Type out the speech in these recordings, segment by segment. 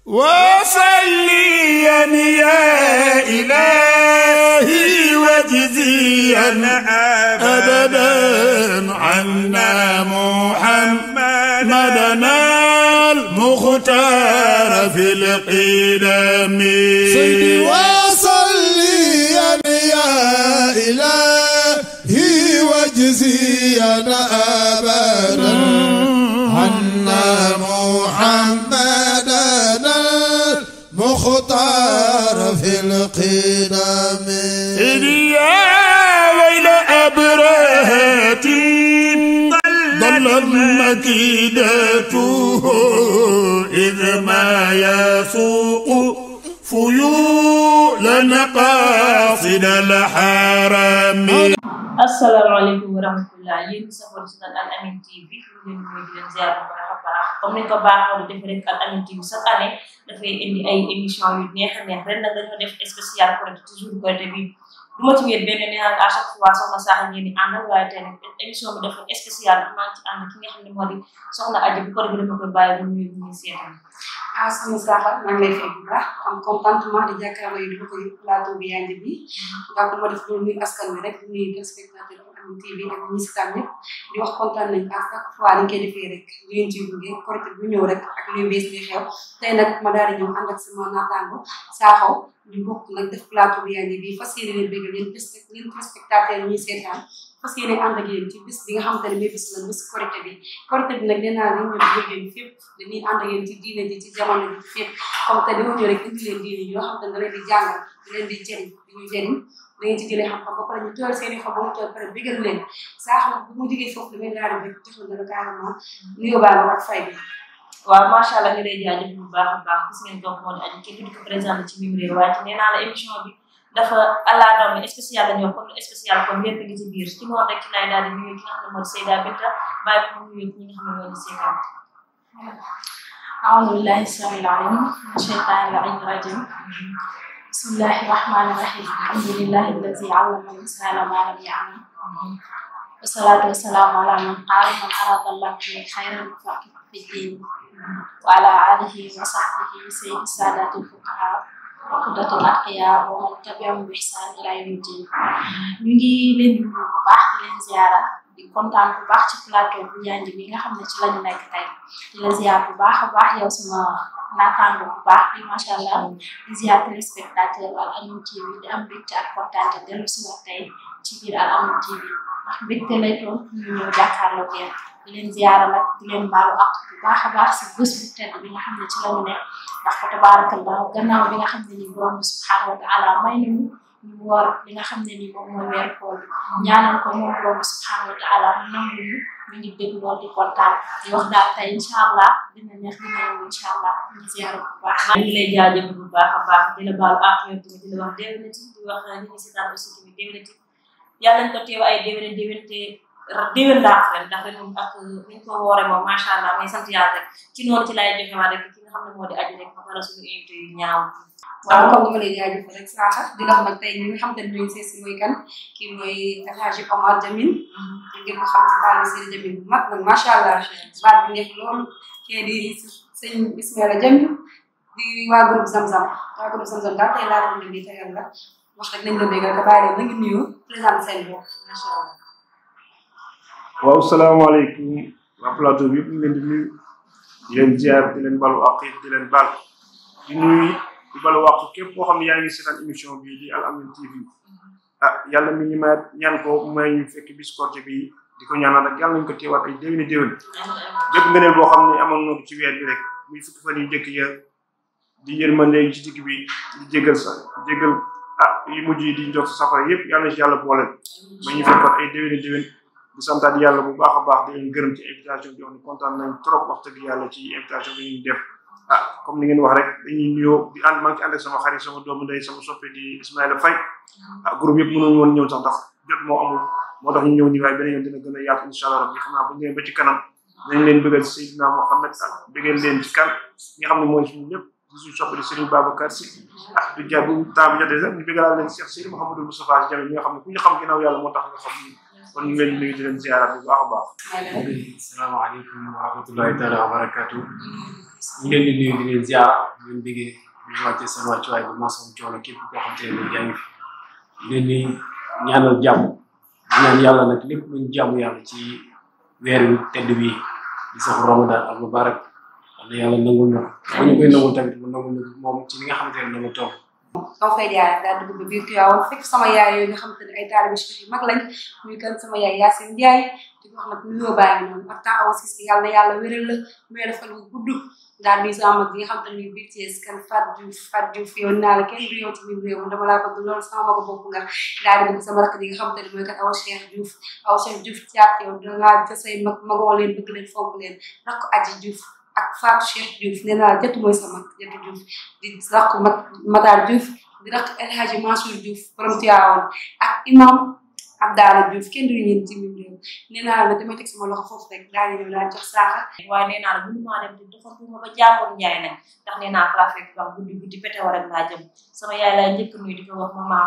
وصليا يا إلهي وجزيا أبدا عنا محمدنا المختار في القدم سيدي وصليا يا إلهي وجزيا أبدا عنا محمدنا المختار في القدم يا ويل أبرهة ضلت مكيدته إذ ما يسوق فيولا قاصد الحرم. asalaamaaleykum wa rahmatulah yéen safar si Al Amine TV ñu ngi leen di leen ziar bu baax a baax comme ni ko baaxoo di defee rek Al Amine TV chaque année dafay indi ay émission yu neex a neex ren nag dañoo def spécial Korité toujours Korité bi du ma ci wéet benn nee à chaque fois soxna Sakho ngeen di àndal waaye tey nag émission bi dafa spécial maa ngi ci ànd ki nga xam ne moo di soxna Adji bu Korité bi dama koy bàyyi bu nuyu bu ñuy seetaan. soxna Sakho maa ngi lay fay bu baax am contentement di jàkkaarloo yi di ko yëg plateau bi yaa ngi bi ndax dama def loolu nuyu askan wi rek nuyu téléspectateur Al Amine TV ak ñi si tam ñëpp di wax kontaan nañ à chaque fois ni ñu koy defee rek li ngeen ciy gunge Korité bu ñëw rek ak luy bees li xew tey nag ma daal di ñëw ànd ak sama naataango Sakho di bokk nag def plateau bi yaa ngi bi fas yéene leen bëggal leen téléspectateur ñuy seetaan fas yéene ànd ak yéen ci bis bi nga xamante ne mooy bis la bis Korité bi nag nee naa leen ñu bëggeen fépp dañuy ànd ak yéen ci diine ji ci jamono ji ci fépp comme te dañoo ñëw rek indi leen diine yoo xam ne da leen di jàngal da leen di jëriñ di ñu jëriñ da ngeen ci jëlee xam-xam ba pare ñu tooyal seen i xob ba mu tooy pare bëggal leen Sakho nag bu mu jógee foofu damay daal di rek joxal na la carrément nuyoo baa nga ak fay bi. waaw macha allah ñu lay jaajëf bu baax a baax gis ngeen donc moo di Adji kenn du ko présenté ci mim réew waaye nee naa la émission bi dafa àllaa doom spécial la ñoo comme spécial comme lépp ngi ci biir ci noonu rek ci lay daal di nuyu ki nga xam ne moo di Seyda Binta bàyyi ko mu nuyu ñi nga xam ne moo di seetaan. أعوذ بالله السميع العليم من الشيطان اللعين الرجيم بسم الله الرحمن الرحيم الحمد لله الذي علم الإنسان ما لم يعلم والصلاة والسلام على من قال من أراد الله به خيرا يفقهه في الدين وعلى آله وصحبه سيد السادات الفقهاء وقدة الأتقياء ومن تبعهم بإحسان إلى يوم الدين. ñu ngi leen di nuyu bu baax di leen ziara di kontaan bu baax ci plateau bu Ndiaye bi nga xam ne ci lañu nekk tey di la ziar bu baax a baax yow sama naataango bu baax bi macha allah di ziar téléspectateur Al Amine TV di am mbégte ak kontaan dellu si wax tey ci biir Al Amine TV ndax mbégte lay doon ñu ñëw jàkkaarloo ngeen di leen ziara nag di leen baalu ak bu baax a baax si bés bu tedd bi nga xam ne ci lañu nekk ndax fa tabarakallah gannaaw bi nga xam ne ni borom subhanahu wa taala may nañu ñu woor li nga xam ne ni moom mooy weeru koor ñaanal ko moom borom subhanahu wa taala mu nangu ñu ngi dégg lool di kontaan di wax daal tey incha allah dina neex dina yëngu incha allah ñu ziara bu baax. maa ngi lay jaajëf bu baax a baax di la baalu ak yow tamit di la wax déwénati di wax ñi ngi si daal aussi tamit déwénati yàlla nañ ko teew ay déwén te déwén daax ren ndax ren moom ak niñ ko woore moom macha allah may sant yàlla rek ci noonu ci laay joxe waa rek ki nga xam ne moo di Adji rek ma pare suñu invité yu ñaaw. waaw comme ni ma lay jaajëfal rek Sakho di la wax nag tey ñi nga xam te ne ñooy seesi mooy kan kii mooy El Hadji Omar Jamil ngeen ko xam ci baal bi seen Jamil bu mag nag macha allah baat bi neex loolu kii di sëñ Ismaila Jamil di waa groupe Zamzam daal tey laa doon indi tegal la wax rek nañ la bégal ka bàyyi na ngi nuyu présenté seen bopp macha allah. waaw salaamaaleykum waa plateau bi yëpp ñu leen di nuyu di leen ziar di leen balu àq di leen baal di nuyu di balu àq képp koo xam ne yaa ngi seetaan émission bi di Al Amine TV yàlla mi ñu may ñaan ko may ñu fekk bis Korité bi di ko ñaanal rek yàlla nañu ko teewaat ay déwéni déwén bépp ngëneel boo xam ne amoon na ko ci weer bi rek muy fukki fan yu njëkk ya di yërmande ci digg bi di jégal yu mujj yi di jox sa safara yëpp yàlla na ci yàlla boole may ñu fekkoon ay déwéni déwén di santaat yàlla bu baax a baax di leen gërëm ci invitation bi wax ni kontaan nañ trop wax dëgg yàlla ci invitation bi ñu def comme ni ngeen wax rek dañuy nuyoo di ànd maa ngi ci ànd ak sama xarit sama doomu ndey sama soppe di Ismaïla Faye groupe yëpp mënuñu woon ñëw sax ndax jot moo amul moo tax ñu ñëw nii waaye beneen yoon dina gën a yaatu incha allah rabbi xam naa bu ñu demee ba ci kanam dañ leen bëggal Seydina Mohamed bëggal leen ci kan nga xam ne mooy suñu lépp di suñu soppe di Serigne Babacar Sy du jar bu temps bi jotee sax ñu bëggal leen Cheikh Seydou Mouhamadou Moustapha Jamil mi nga xam ne ku ñu xam ginnaaw yàlla moo tax nga xam ni kon ñu leen nuyu di leen ziara bu baax a baax. salaamaaleykum wa rahmatullahi taala wa barakatuh ñu leen di nuyu di leen ziar di leen bëggee di wàcce seen wàccuwaay bi masawu coono képp koo xam te ne yaa ngi fi leen di ñaanal jàmm di ñaan yàlla nag lépp luñ jàmm yàlla ci weer wi tedd bi di sax Ramadan al mubarak wala yàlla nangul na ko ñu koy nangul tamit mu nangul na moom ci li nga xamante ne dama toog dama fay jaar daal dugg ba biir Tiwaawan fekk sama yaay yooyu nga xamante ne ay taalibe Cheikh yu mag lañ muy kan sama yaay Yacine Ndiaye di ko wax nag nuyoo bàyyi noonu ak temps awa sis yàlla na yàlla wéral la muy defal lu gudd daal di sama mag bi nga xamante ne biir Thiès kan Fatou Diouf yow naa la kenn du yow ci biir réew dama laa bëgg loolu sama magu bopp nga daal di dugg sama rakk bi nga xamante ne mooy kat awa Cheikh Diouf caat yow dangaa jël say magoo leen bëgg leen fonk leen rakk Aji Diouf ak Fatou Cheikh Diouf nee naa jëtu mooy sama jëtu Diouf di rakk Matar Diouf di rakk El Hadji Mansour Diouf borom Tiwaawan ak imam Abdallah Diouf kenn duñu ñeen ci biir réew nee naa la damay teg sama loxo foofu rek daal di laa jox saaxa waaye nee naa la mënu maa dem te doxantuma ba jàmboon njaay nañ ndax nee naa fa fekk wax guddi pete war ak laa jëm sama yaay laay njëkk nuyu di ko wax mama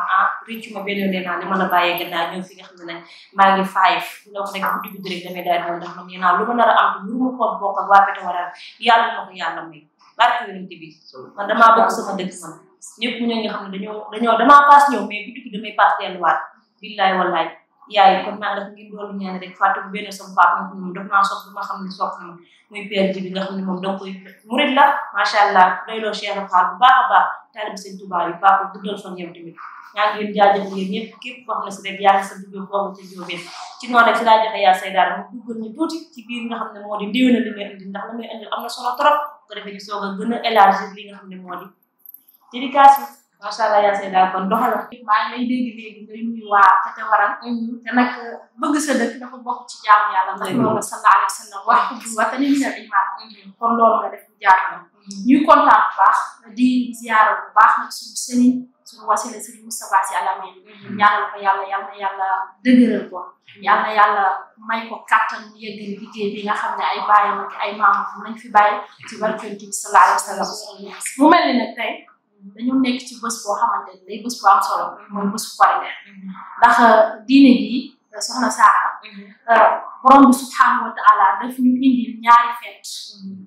rëccu ma benn nee naa li ma la bàyyee gannaaw ñëw fi nga xam ne maa ngi five di la wax rek guddi rek damay daal di ndax man nee naa lu ma nar a am te mënu ma ko bokk ak waa pete war ak yàlla ma ko yàlla may barke yonent bi man damaa bëgg sama dëkk man ñëpp ñu nga xam ne dañoo damaa paas ñëw mais guddi gi damay paas delluwaat billaay wallaay yaay kon maa ngi def ngeen doolu ñaan rek Fatou benn sama papa moom daf maa sopp ma xam ne sopp na muy père ji bi nga xam ne moom danga koy murid la macha allah doyloo Cheikh Fall bu baax a baax taalibe Sëñ Tuubaa yi papa guddal fan yow tamit ñaa ngi leen jaajëfal yéen ñëpp képp koo xam ne si rek yaa ngi sa dugg foofu ca jóobeen ci noonu rek si laa joxe yaa say daara mu duggal ñu tuuti ci biir nga xam ne moo di ndéwéna li nga indi ndax la muy indi am na solo trop ko defee ñu soog a gën a élargir li nga xam ne moo di dédicace macha allah yaa say daal kon doxala maa ngi lay dégg léegi ngay nuyu waa Pete Waran te nag bëgg sa dëkk dafa bokk ci jaamu yàlla ndax loolu la sallallahu alayhi wa sallam wax hubbu watani min al iman kon loolu nga def jaatu na ñuy kontaan bu baax di ziyaara bu baax nag suñu sëriñ suñu wasila sëriñ Moustapha Sy Al Amine ñaanal ko yàlla yal na yàlla dëgëral ko yal na yàlla may ko kàttan mu yeggali liggéey bi nga xam ne ay baayam ak ay maamam nañ fi bàyyi ci barke Yonent bi sallallahu alayhi wa sallam mu mel ni nag tey dañu nekk ci bés boo xamante ne day bés bu am solo mooy bésu Korité ndax diine gi soxna Saara borom bi subhanahu wa taala daf ñu indi ñaari feet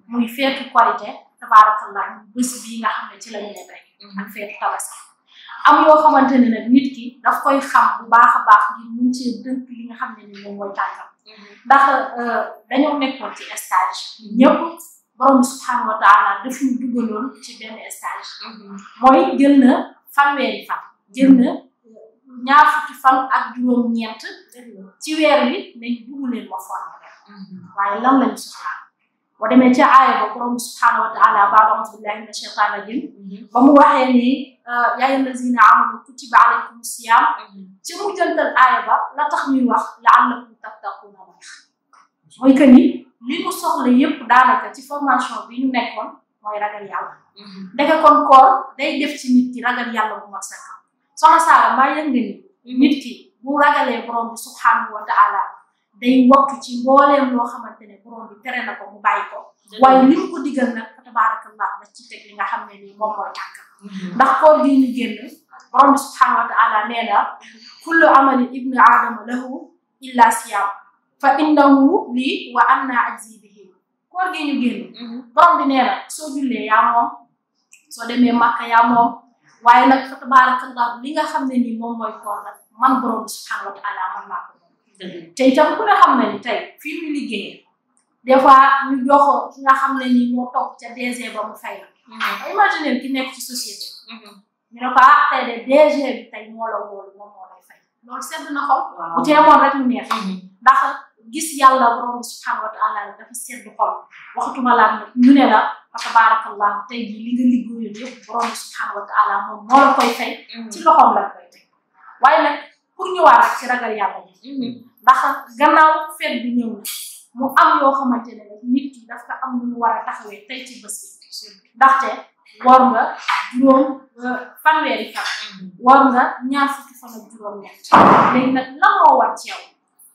muy feetu Korité tabaarakallah bés bii nga xam ne ci la ñu ne tey ak feetu Tabaski am yoo xamante ne nag nit ki daf koy xam bu baax a baax ngir mun cee dënk li nga xam ne ni moom mooy tànkam ndax dañoo nekkoon ci stage ñëpp borom bi subhanahu wa taala daf ñu dugaloon ci benn stage mooy jël na fanweeri fan jël na ñaar fukki fan ak juróom-ñeent ci weer wi nañ dugg leen ma formé waaye lan lañ soxla boo demee ci aaya ba borom bi subhanahu wa taala baada auzu billahi mina shaytani rajim ba mu waxee ni yaa ayyuha allazina amanu kutiba alaykum siyam ci mujjantal aaya ba la tax ñuy wax la'allakum tattaquna mooy que ni li mu soxla yépp daanaka ci formation bi ñu nekkoon mooy ragal yàlla ndeke kon koor day def ci nit ki ragal yàlla bu mat sëkk soxna Saara maa yëg nga ni nit ki bu ragalee borom bi subhanahu wa taala day wattu ci mbooleem loo xamante ne borom bi tere na ko mu bàyyi ko waaye li mu ko digal nag fa tabarakallah da ci teg li nga xam ne nii moom mooy tànk ndax koor gi ñu génn borom bi subhanahu wa taala nee na kullu amali ibnu aadama lahu illa siyam fa innahu lii wa anna ajzi bihi koor gi ñu génn borom bi nee na soo jullee yaa moom soo demee Makka yaa moom waaye nag fa tabarakallah li nga xam ne nii moom mooy koor nag man borom bi subhanahu wa taala man maa ko te itam ku ne xam ne ni tey fii ñu liggéeyee des fois ñu jox ki nga xam ne nii moo toog ca DG ba mu fay la imaginer ki nekk ci société ñu ne ko tey de DG bi tey moo la wóolu moom moo lay fay loolu sedd na xol bu teemoon rek mu neex ndax gis yàlla borom bi subhanahu wa taala dafa sedd xol waxtuma laa nag ñu ne la fa tabarakallah tey jii li nga liggéeyoon yëpp borom bi subhanahu wa taala moom moo la koy fay ci loxoom la koy teg waaye nag pour ñëwaat rek ci ragal yàlla ji ndax gannaaw feet bi ñëw na mu am yoo xamante ne rek nit ki daf ko am lu mu war a taxawee tey ci bés bi ndaxte war nga juróom fanweeri fan war nga ñaar fukki fan ak juróom-ñett léegi nag lan moo war ci yow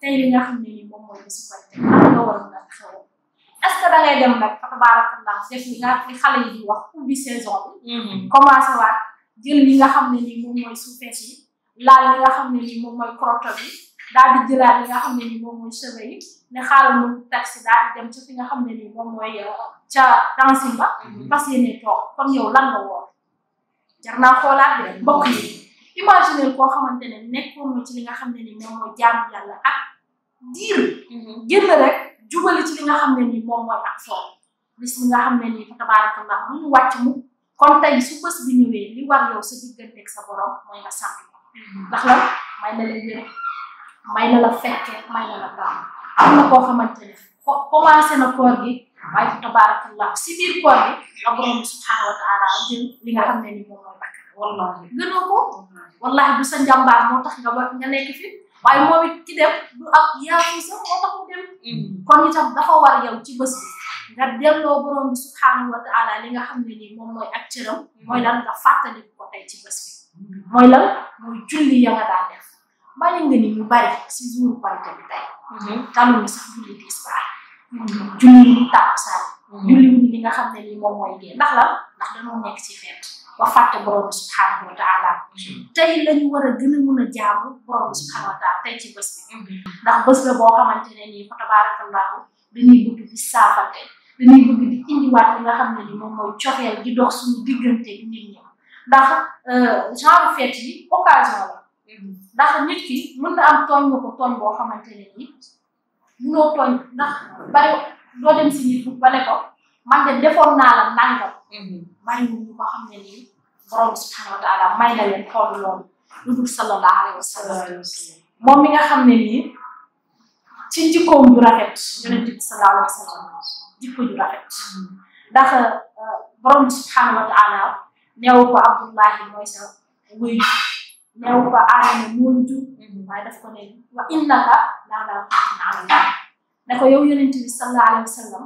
tey li nga xam ne ni moom mooy bésu Korité lan nga war a mën a taxawoo est-ce que da ngay dem nag fa tabarakallah def li nga li xale yi di wax ubbi saison bi commencé waat jël li nga xam ne ni moom mooy suufees yi laal li nga xam ne ni moom mooy crotto bi daal di jëlaat li nga xam ne ni moom mooy cheveux yi ne xaaral mu taxi daal di dem ca fi nga xam ne ni moom mooy ca dancing ba fas yéene toog kon yow lan nga woor jar naa xoolaat de mbokk yi imaginer koo xamante ne nekkoon na ci li nga xam ne ni moom mooy jaamu yàlla ak diir génn rek jubali ci li nga xam ne ni moom mooy ak foofu bis li nga xam ne ni fa tabaarakallah bu ñu wàcc mu kon tey su bés bi ñëwee li war yow sa digganteeg sa borom mooy nga sant ko ndax la may na la wér may na la fekkee may na la gaaw am na koo xamante ne commencé na koor gi waaye fa tabaarakallah si biir koor gi la borom bi subhanahu wa taala jël li nga xam ne ni moom mooy bakk wallahi gënoo ko wallahi du sa njàmbaar moo tax nga nekk fi waaye moom it ki dem du ak yaafu sax moo tax mu dem kon itam dafa war yow ci bés bi nga delloo borom bi subhanahu wa taala li nga xam ne nii moom mooy ak cëram mooy lan nga fàttali ko tey ci bés bi mooy lan mooy julli ya nga daan def bàyyi nga ni ñu bari si jour Korité bi tey taluñu sax julli tisbaar julli ñu tàkkusaan julli wuñu li nga xam ne nii moom mooy gée ndax lan ndax dañoo nekk ci feet ba fàtte borom bi subhanahu wa taala tey lañu war a gën a mun a jaamu borom bi subhanahu wa taala tey ci bés bi ndax bés la boo xamante ne nii fa tabarakallahu dañuy bëgg di saafante dañuy bëgg di indiwaat li nga xam ne ni moom mooy cofeel di dox suñu diggante nit ñi ndax genre fête yi occasion la ndax nit ki mën na am tooñ nga ko tooñ boo xamante ne ni munoo tooñ ndax bari doo dem si nit ba ne ko man de defoon naa la nangam bari ñu ko xam ne nii borom subhanahu wa taala may na leen xool loolu lu dul sallallahu alayhi wa sallam moom mi nga xam ne nii ci jikkoom ju rafet yonent bi sallallahu alayhi wa sallam jikko ju rafet ndax borom subhanahu wa taala neew ko Abdullahi mooy sa wuy neew ko Adama moo jur waaye daf ko ne wa innaka la'alaa xuluqin aziim ne ko yow yonent bi sallallahu alayhi wa sallam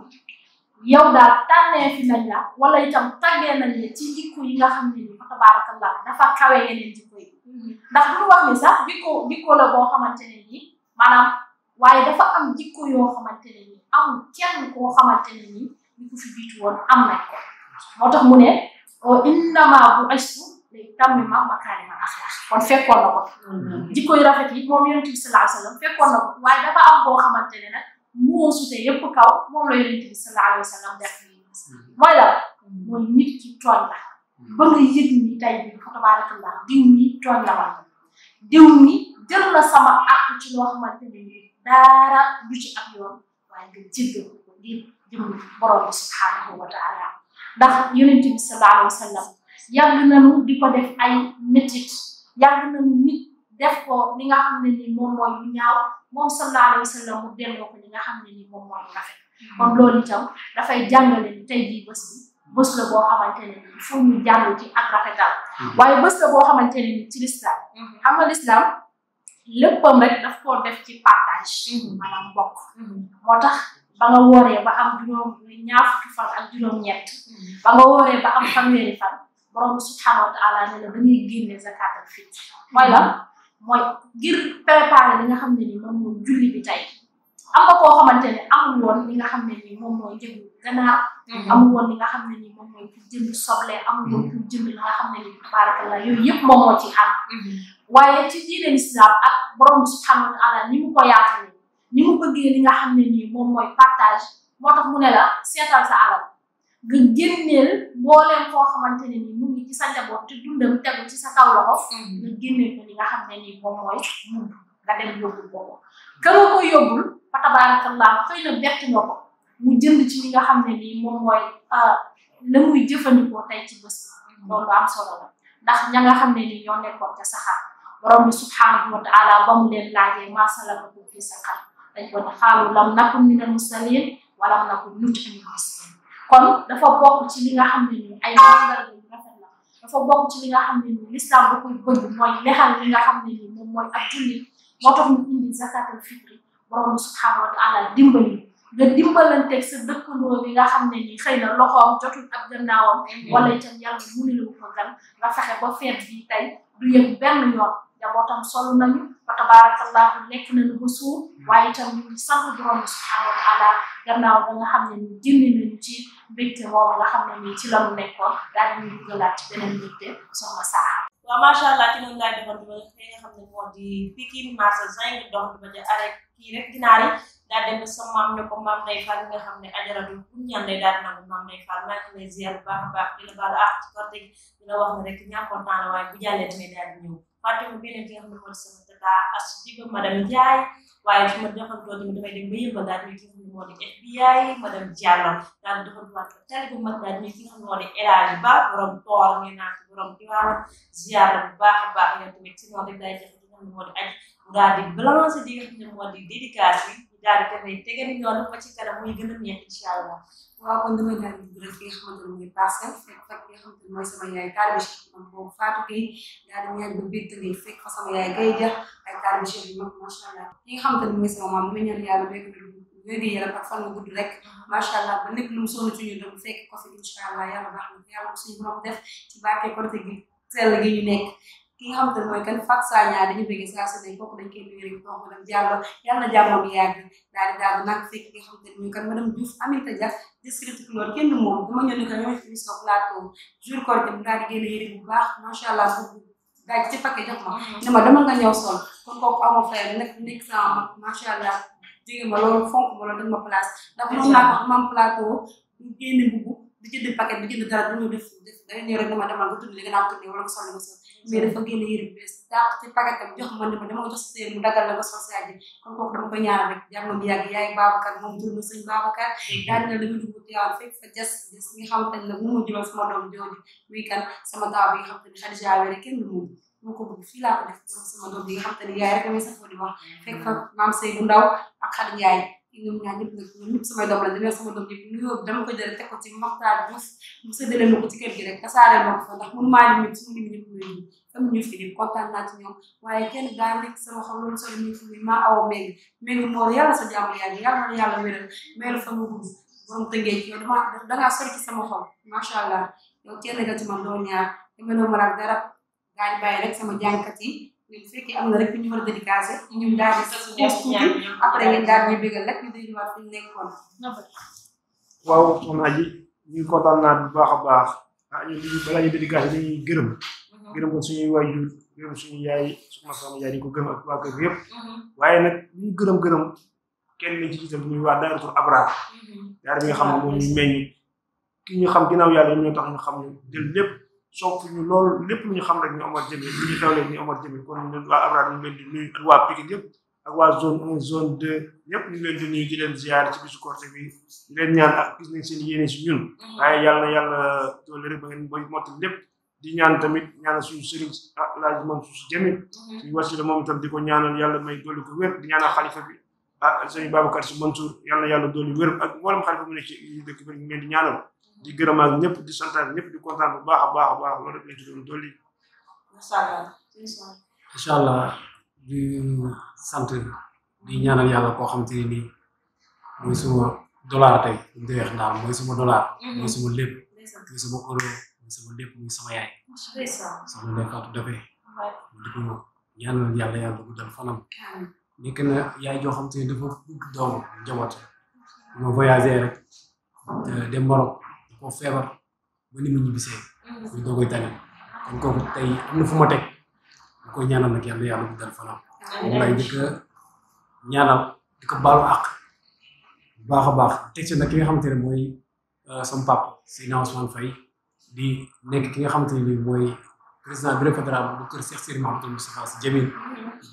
yow daal tànnee fi nañ la wala itam tàggee nañ la ci jikko yi nga xam ne ni fa tabaarakallah dafa kawe yeneen jikko yi ndax bu ñu wax ni sax jikko la boo xamante ne nii maanaam waaye dafa am jikko yoo xamante ne nii amul kenn koo xamante ne nii ñu ko fi jiitu woon am nañ ko moo tax mu ne innamaa bu'istu li utammima makaarimal axlaaq kon fekkoon na ko jikko yu rafet yi moom yonent bi sallallahu alayhi wa sallam fekkoon na ko waaye dafa am boo xamante ne nag moo sute yépp kaw moom la yonent bi sallallahu alayhi wa sallam def mooy la mooy nit ki tooñ la ba nga yëg ni tey bi fa tabaarakallah diw mi tooñ la ma diw mi jël na sama àq ci loo xamante ne ni dara du ci ak yoon waaye nga jéggal ko ngir jëm borom bi subhanahu wa taala ndax yonent bi sallallahu alayhi wa sallam yàgg nañu di ko def ay métit yàgg nañu nit def ko li nga xam ne ni moom mooy lu ñaaw moom sallallahu alayhi wa sallam mu delloo ko li nga xam ne ni moom mooy lu rafet kon loolu itam dafay jàngale ni tey jii bés bi bés la boo xamante ne ni fu ñu jàng ci ak rafetal waaye bés la boo xamante ne ni ci l'islam xam nga l'islam léppam rek daf koo def ci partage maanaam bokk moo tax ba nga wooree ba am ñaar fukki fan ak juróom-ñett ba nga wooree ba am fanweeri fan borom subhanahu wa taala ne la dañuy génne zakat al fitr mooy lan mooy ngir préparer li nga xam ne ni moom mooy julli bi tey am nga koo xamante ne amul woon li nga xam ne ni moom mooy jënd ganaar amul woon li nga xam ne ni moom mooy pour jënd soble amul woon pour jënd li nga xam ne ni tabarakallah yooyu yëpp moom moo ci am waaye ci diine islam ak borom subhanahu wa taala ni mu ko yaatale ni mu bëggee li nga xam ne nii moom mooy partage moo tax mu ne la seetal sa alal nga génneel mbooleem koo xamante ne nii mu ngi ci sa njaboot te dundam tegu ci sa kaw loxo nga génneel ko li nga xam ne nii moom mooy mund nga dem yóbbul boobu ka nga ko yóbbul fa tabarakallah xëy na bett nga ko mu jënd ci li nga xam ne nii moom mooy la muy jëfandikoo tey ci bés loolu am solo la ndax ña nga xam ne nii ñoo nekkoon ca saxaar borom bi subhanahu wa taala ba mu leen laajee maa salakakum fi saqar dañ ko ne xaalu lam nakun minal musallin wa lam nakun nut'imul miskin kon dafa bokk ci li nga xam ne nii ay mandarga yu rafet la dafa bokk ci li nga xam ne nii l'islam da koy bëgg mooy lexal li nga xam ne nii moom mooy ak julli moo tax ñu indi zakatul fitri borom bi subhanahu wa taala dimbali nga dimbalanteeg sa dëkkandoo bi nga xam ne nii xëy na loxoom jotul ab gannaawam wala itam yàlla mu ne la ko gan nga fexe ba feet bi tey du yëg benn yoon njabootam solu nañu fa tabarakallahu lekk nañu ba suur waaye itam ñu ngi sant borom bi subhanahu wa taala gannaaw ba nga xam ne nii génne nañu ci mbégte moom nga xam ne nii ci la mu nekkoon daal di ñu dugalaat ci beneen mbégte soxna Saaxa waaw macha allah ci noonu laay defoon ba fi nga xam ne moo di Pikine marché Zinc dox ba ca arrêt kii rek ginaar yi daal dem ba sa maam ne ko maam Ndeye Fall nga xam ne ajaratu ku ñaan day daal nangu maam Ndeye Fall maa ngi lay ziar bu baax a baax di la baal ak ci korte gi di la wax ne rek ñàkkoon naa la waaye bu jàllee tamit daal di ñëw fàttewuma beneen ki nga xam ne moo di sama tata as diba madame Ndiaye waaye su ma doxantoo tamit damay dem ba yëmbal daal di ki nga xam ne moo di FBI madame Diallo daal di doxantuwaat ba tali bu mag daal di ki nga xam ne moo di El Hadji Ba borom toor ngeen naan borom Tiwaawan ziar la bu baax a baax yow tamit si noonu rek day jafe ki nga xam ne moo di aj mu daal di balancer di nga xam ne moo di dédicace yi daal di dafay tege ni ñoom ba ci kanam muy gën a neex incha allah. waaw kon damay daal di rek fi nga xamante ne mooy passé fekk nga xamante ne mooy sama yaay taalibe Cheikh man boobu Fatou Gueye daal di ñaan ba biir tënk fekk fa sama yaay Gueye Dia ay taalibe Cheikh bi mag macha allah ki nga xamante ne mooy sama maam damay ñaan yàlla béy ko wér yaram ak fan nga gudd rek macha allah ba lépp lu mu sonn ci ñun rek fekk ko fi incha allah yàlla baax na yàlla ko suñu borom def ci barke côté gi sell gi ñu nekk ki nga xamante ne mooy kan Fatou Sagna dañu bëgg saa su ne kooku dañ koy nuyu rek wax madame Diallo yàlla na jàmmam yàgg daal nag fekk ki nga xamante ne mooy kan madame Diouf Aminata Dia district Loor kenn du moom dama ñëw ne ko ñoo fi émission plateau jour koor mu daal di génne yére bu baax macha allah bu daaj ci paquet jox ma ne ma dama nga ñëw sol kon kooku amoo fay nekk sama mag macha allah jigéen ma loolu fonk ma loolu dañ ma place ndax moom naa ko mam plateau ñu génne mbubu di jënd paquet di jënd dara du ñu def da ñëw rek dama demal nga tudd li nga naan tuddee wala nga sol nga sol mais dafa génne yére bu bees dàq ci paquet tam jox ma ne ma dama ko jox seen mu dagal la nga sol saa ji kon kooku dama ko ñaanal rek jàmm mu yàgg yaay Babacar moom jur na sëñ Babacar daal dina dama dugg teewal fekk fa jas nga xamante ne nag mu ma jural sama doom jooju muy kan sama taaw bi nga xamante ne Khadija wéré kenn du moom moo ko bëgg fii laa ko def sama doom bi nga xamante ne yaay rek damay safoo di wax fekk fa maam Seydou Ndaw ak Khady Ndiaye ñoom ñaar ñëpp nag ñoom ñëpp samay doom la dañoo sama doom bi nuyoo dama ko jël teg ko ci Maxtaar Diouf mu séddale ma ko ci kër gi rek tasaare ma ko fa ndax mënu maa limit su ma limit ñëpp ñooy sama ñu fi di kontaan naa ci ñoom waaye kenn daa nekk sama xol loolu solo ñu fi maa awa méngi moor yàlla sa jàmm yàlla yàlla na yàlla wéral meelu fa mu gudd borom tëngee ci yow dangaa sori ci sama xol macha allah yow kenn nga ci man doo ñaar dama noo mën ak dara gaa di bàyyi rek sama jàngkat yi bu fekkee am na rek ñu war a dédicacé ñu daal di tuuti après ngeen daal ñuy bégal rek ñu delluwaat fi ñu nekkoon. waaw soxna Aji ñu ngi kontaan naa bu baax a baax ñu balaa ñu dédicacé dañuy gërëm ko suñuy waajur gërëm suñu yaay sama yaay di ko gërëm ak waa kër yëpp waaye nag ñu gërëm kenn lañ ci jiital ñuy waa Daaratul Abraar daara bi nga xam ne moom ñu meññ ki ñu xam ginnaaw yàlla ñoo tax ñu xam ñu jël lépp sopp ñu loolu lépp lu ñu xam rek ñu Omar Jamil lu ñu xewlee ñu Omar Jamil kon ñun waa Abraar ñu leen di nuyu ak waa Pikine yëpp ak waa zone 1 zone 2 ñëpp ñu leen di nuyu di leen ziar ci bisu Korité bi di leen ñaan ak gis nañ seen yéene si ñun waaye yàlla na yàlla doole rek ba ngeen boy motti lépp di ñaan tamit ñaanal suñu sëriñ Alaaji Mansuur Jamil suñu wasila moom itam di ko ñaanal yàlla may dolli ko wér di ñaanal xalifa bi sëriñ Babacar Si Mansour yàlla na yàlla dolli wér ak mboolem xalifa mu nekk ci dëkk bi ñu leen di ñaanal di gërëm ak ñëpp di santaan ñëpp di kontaan bu baax a baax loolu rek lañ ci doon dolli. incha allah di sant di ñaanal yàlla koo xam te ne nii mooy suma dollar tey bu ñu wax ndax mooy suma dollar. mooy suma lépp. mooy suma euro mooy suma lépp muy sama yaay. soxna Ndeye Fatou Daffé. di ko ñaanal yàlla guddal fanam. nekk na yaay joo xam te ne dafa bëgg doomu njaboot ma voyagé rek dem Maroc. ko feebar ba ni mu ñibbisee ñu doogoy tane kon kooku tey am na fu ma teg bu ko ñaanal nag yàlla guddal fanam moom lay njëkk a ñaanal di ko baalu àq bu baax a baax teg ci nag ki nga xamante ne mooy sama papa Seydina Ousmane Faye di nekk ki nga xamante ne nii mooy président bureau fédéral bu kër Cheikh Seydi Mouhamadou Moustapha Sy Jamil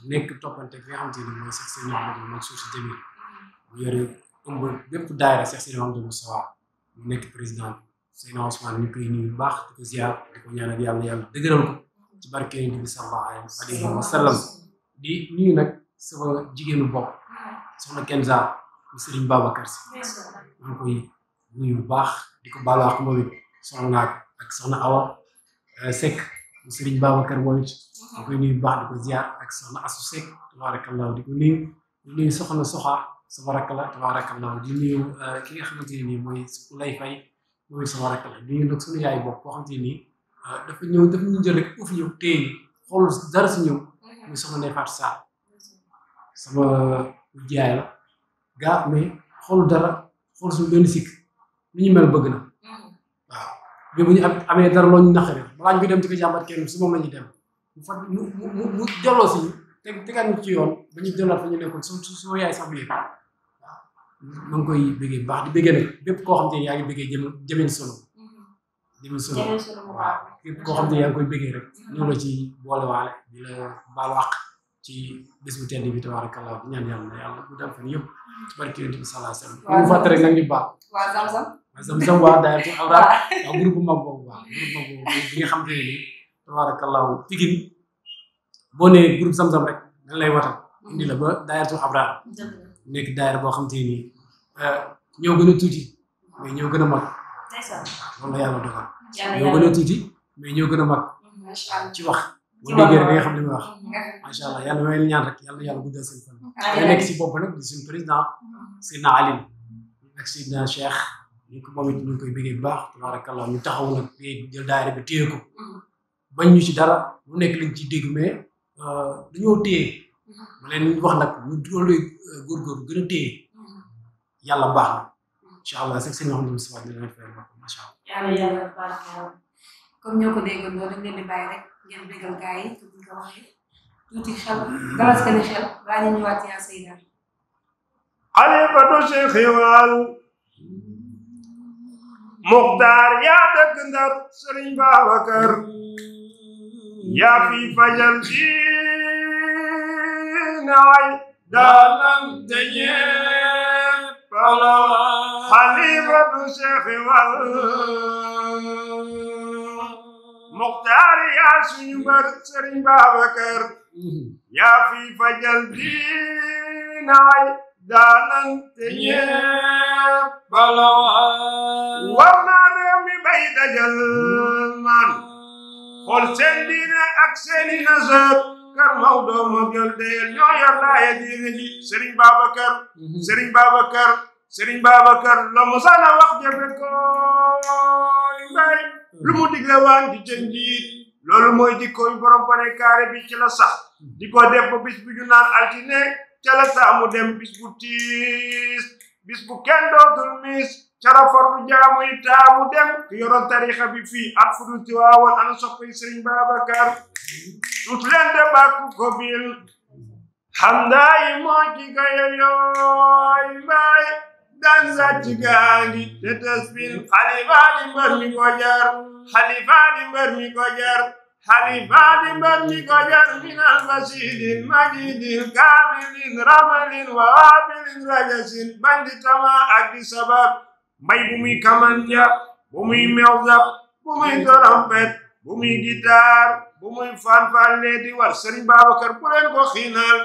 nekk toppante ki nga xamante ne mooy Cheikh Seydi Mouhamadou Mansour Sy Jamil mu yore ëmb bépp daayira Cheikh Seydi Mouhamadou Moustapha mu nekk président Seydina Ousmane ñu koy nuyu bu baax di ko ziar di ko ñaanal yàlla dëgëral ko ci barke Yonent bi sallallahu alayhi wa sallam di nuyu nag sama jigéenu bopp soxna Kenza mu Serigne Babacar Si maa ngi koy nuyu bu baax di ko baalu ak moom it soxna naak ak soxna Awa Seck mu Serigne Babacar moom it maa ngi koy nuyu bu baax di ko ziar ak soxna Asu Seck tabarakallah di ko nuyu soxna Soxa sama rakk la tabarakallah di nuyu ki nga xamante ne nii mooy Lay Fay mooy sama rakk la di nuyu nag suñu yaay bopp koo xamante ne nii dafa ñu jël rek uuf ñëw téye xool dara si ñëw muy soxna Ndeye Fatou Sarr sama jaay la gaa mais xool dara xool suñu benn sikk ni ñu mel bëgg na waaw mais bu ñu amee dara loo ñu naqari balaa ñu dem ci ko jàmbat kenn su moom la ñuy dem mu delloo si tegaat ñu ci yoon ba ñu delluwaat fa ñu nekkoon suma yaay sax bi waaw ma ngi koy bëggee baax di bëggee nag bépp koo xam te ne yaa ngi bëggee Jamil Solo waaw képp koo xam te ne yaa ngi koy bëggee rek ñoo la ci boolewaale di la baalu àq ci bés bu tedd bi tabarakallah di ñaan yàlla bu dem fan yëpp ci barke Yonent bi sallallahu alayhi wasallam ñu fàtte rek nag ñu baax Zamzam waa daayatu Awraad waaw groupe bu mag boobu waaw groupe mag boobu bi nga xam te ne ni tabarakallah Pikine boo nee groupe Zamzam rek dañ lay watal indi la ba daayatu Awraad nekk daayira boo xam te ni ñoo gën a tuuti mais ñoo gën a mag loolu la yàlla dogal ñoo gën a tuuti mais ñoo gën a mag ci wax boo déggee rek nga xam li may wax macha allah yàlla may ñaan rek yàlla guddal seen fan nga nekk si bopp nag di suñu président Seydina Alim ak Seydina Cheikh ñu ko moom it ñu ngi koy bëggee bu baax tabarakallah ñu taxaw nag jël daayira bi téye ko bañ ñu ci dara lu nekk lañ ci dégg mais dañoo téye ma leen wax nag ñu doole góorgóorlu gën a téye yàlla baax na incha allah sax seen wax si waat dina fay ba macha allah. yàlla baax na. comme ñoo ko déggandoo dañ leen di bàyyi rek ngeen bégal gars yi comme ni ko waxee tuuti xel galas ka ni xel baa ñu ñëwaat yaa Seyda. xalifatu Cheikh Wal Muxtaar yaa dëkk Ndar Sëriñ Babacar yaa fi fajal diinaay daalam te ñépp ala xalifatu Cheikh Wal Muxtaar yaa suñu mbër Sëriñ Babacar yaa fi fajal diinaay daalam te ñépp ala war naa réew mi bay dajal man xool seen diine ak seeni nasar kër Maodo moo gël deel ñoo yor laaya diine ji Serigne Babacar la mu sana wax jafe ko mbay lu mu digle waan di ca njiit loolu mooy dikkooy borom pare carré bi ci la sax di ko def ba bis bu ñu naan altine ca la taamu dem bis bu tiis bis bu kenn dootul mis cara farlu jaamu yi taamu dem ki yoroon tarixa bi fii at fudul Tiwaawan ana soppay Serigne Babacar tut leen de bàkku ko bil xamdaayi moo ci gaye yooy mbaay dan sàcc gaangi te tasbil xalifa di mbër mi ko jar minal basidin majidin kaamilin ramalin waabilin rajasin bandi tama ak di sabab mbay bu muy kamanja bu muy mewzab bu muy trompet bu muy guitare bu muy fanfalle di war Serigne Babacar bu leen ko xiinal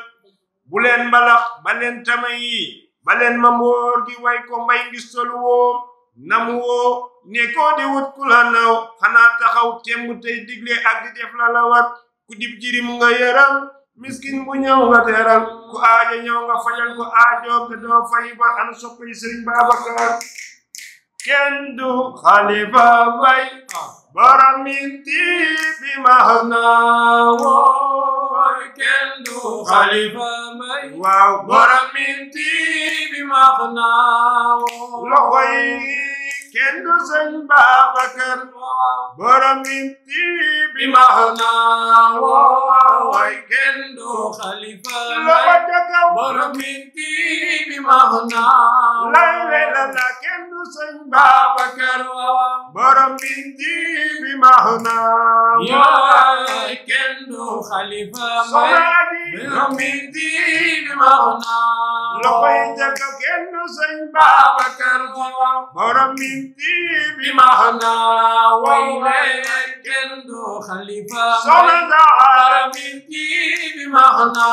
bu leen mbalax ba leen tama yi ba leen ma mboor gi way ko mbay ngi solu woo namu woo ne ko di wut ku la naw xanaa taxaw temb tey digle ak di def la la wat ku dib jirim nga yaram miskin bu ñëw nga teral ku aajo ñëw nga fajal ko aajo te doo fay bar an soppay Serigne Babacar kenn du Xalifa Mbay borom minti bi mahna wooy kenn du Xalifa Mbay waaw borom minti bi mahna wooy loxo yi kenn du Sëñ Babacar borom minti bi mahna wooy kenn du Xalifa Mbay borom minti bi mahna lay la kenn du Sëñ Babacar borom minti bi mahna wooy kenn du Xalifa Mbay borom minti bi mahna loxo yi jaka kenn du Sëñ Babacar borom minti bi mahna wooy kenn du Xalifa Mbay borom minti bi mahna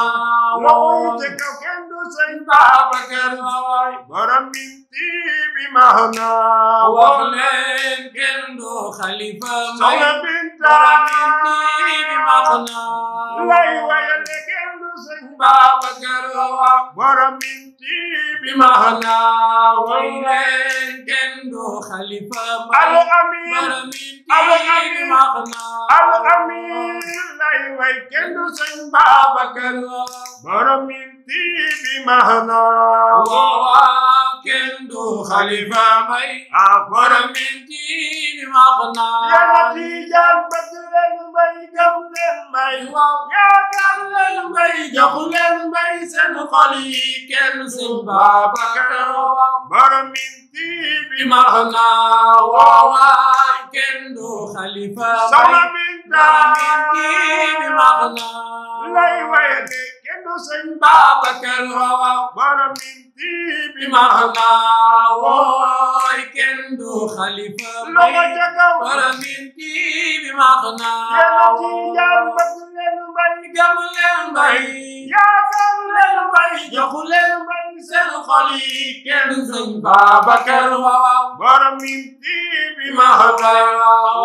loxo yi jaka kenn du Sëñ Babacar borom minti bi mahna wooy kenn du Xalifa Mbay borom minti bi mahna lay wayale kenn du Sëñ Babacar borom minti bi mahna wooy kenn du Xalifa Mbay borom minti bi mahna al amin lay way kenn du Sëñ Babacar borom minti bi mahna kenn du Xalifa Mbay borom minti bi mahna yàlla Tijaan bëgg leen mbay gëm leen mbay xol yi kenn sëñ Babacar borom minti bi maxna waawaay kenn du xalifa soxna Binta minti bi maxna lay waye kenn du sëñ Babacar waaw borom minti bi maxna waawaay kenn du xalifa loxo ca kaw borom minti bi maxna yéen ci jàmm bëgg leen mbay gëm leen mbay yaakaar leen mbay jox leen mbay seen xol yi kenn sëñ Babacar waaw borom minti bi maxna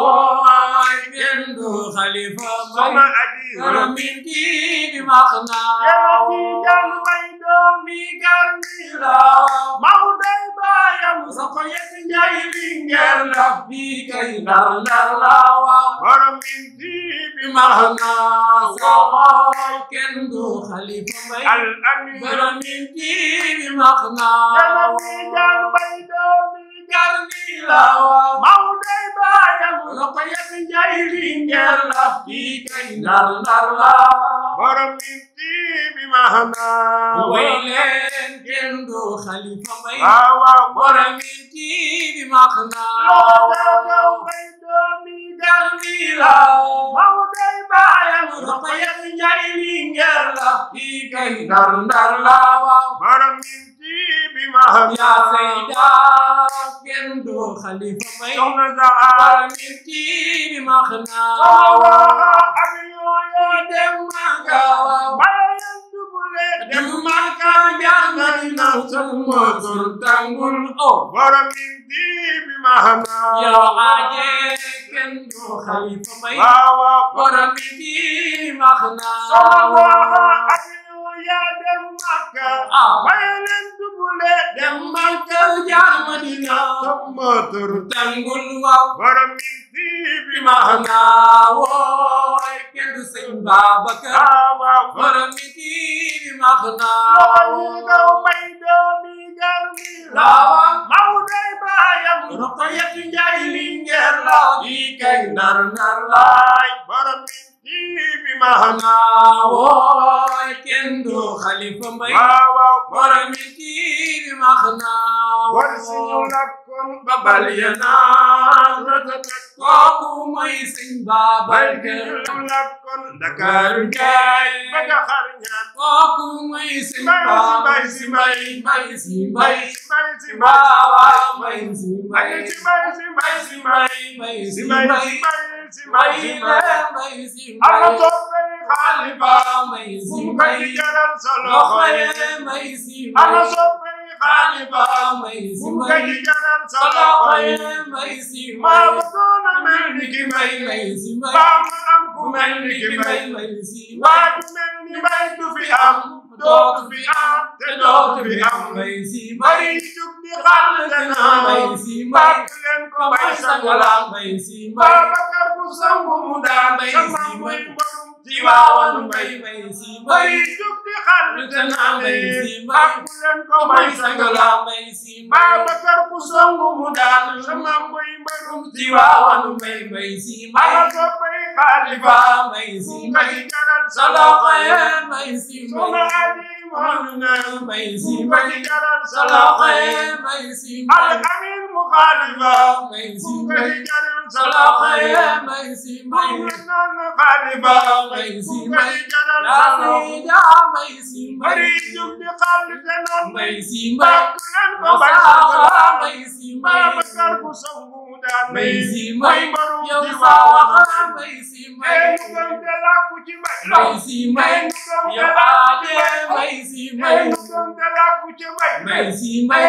waawaay kenn du xalifa mbay borom minti bi maxna yéen ci jàmm mbay doomi Gambia Mawday baayam soko yet njaay lingeer la fii kay Ndar Ndar la waaw borom minti bi maxna waawaay kenn du xalifa mbay al amin borom minti bi maxna yéen ci jàmm mbay doomi Gambia Mawday baayam soko yet njaay lingeer la fii kay Ndar Ndar la borom minti bi maxna way leen kenn du xalifa mbay waaw borom minti bi maxna loo mbay doomi Gambia Mawday baayam soko yet njaay lingeer la fii kay Ndar Ndar la borom minti bi maxna yaa sayda kenn du xalifa mbay soxna Zaa borom minti bi maxna avion ya dem Makka bayan dubule dem Makka Madina sama tur tangul borom minti bi maxna yow aaje kenn du xalifa mbay borom minti bi maxna ya dem Makka bayan dubule dem Makka Madina sama tur tangul borom minti bi maxna wooy kenn du sëñ Babacar borom minti bi maxna loxo may doomi Gambia Mawday baayam Roqayat Njaay lingeer la fii kay Ndar Ndar laay borom minti bi maxna wooy kenn du xalifa mbay borom minti bi maxna war si ñu lakkoon babal yanaan kooku mooy sëñ Babacar lakkoon Dakar gaay baga xar ñaan kooku mooy sëñ Babacar si mbay mbay si mbay mbay si mbay mbay si mbay si mbay si mbay si mbay mbay si mbay si mbay mbay si mbay ala toppe xalifa mbay si mbay jaral solo xoye mbay si mbay ala toppe xalifa mbay si mbay jaral solo xoye mbay si mbay ma mel ni ki mbay si mbay ba ma am ku mel ni ki mbay si mbay ku mel ni mbay du fi am dootu fi am te dootu fi am mbay si mbay jug di xal dana mbay si mbay leen ko mbay sangala mbay si mbay Babacar bu sangu mu daa mbay si mbay Tiwaawan mbay si mbay jug di xal dana mbay si mbay leen ko mbay sangala mbay si mbay Babacar bu sangu mu daa sama mbay mbarum Tiwaawan mbay si mbay ala soppay xalifa mbay si mbay jaral salaxaye mbay si mbay mbay si mbay jaral salaxaye mbay si mbay al amin mu xalifa mbay si mbay jaral salaxaye mbay si mbay xalifa mbay si mbay jaral salaxaye mbay si mbay jug di xalifa mbay si mbay mbay si mbay Babacar bu sangu daan mbay si mbay yow salaxaye mbay si mbay mbay si mbay yow aaje mbay si mbay mbay si mbay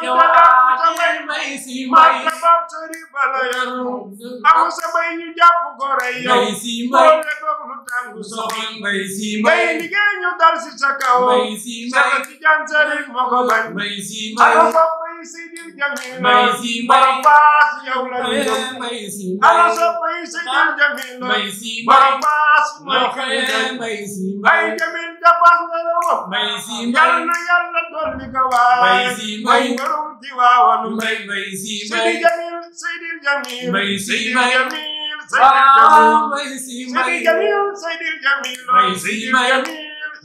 yow aaje mbay si mbay amu sa bay ñu jàpp ko rey yow mbay si mbay lu tàngu soxla mbay si mbay liggéey ñu dal si sa kaw mbay si mbay ci jan sëriñ moo ko bañ mbay si mbay Seydil Jamil mbay si mbay baas yow la ñu mbay si mbay ala soppay Seydil Jamil mbay si mbay baas moo xëy mbay si mbay Jamil jabaas nga la mbay si mbay yal na yàlla dolli ko waay mbay si mbay borom Tiwaawan mbay si mbay Seydil Jamil mbay si mbay Seydil Jamil mbay si mbay Seydil Jamil mbay si mbay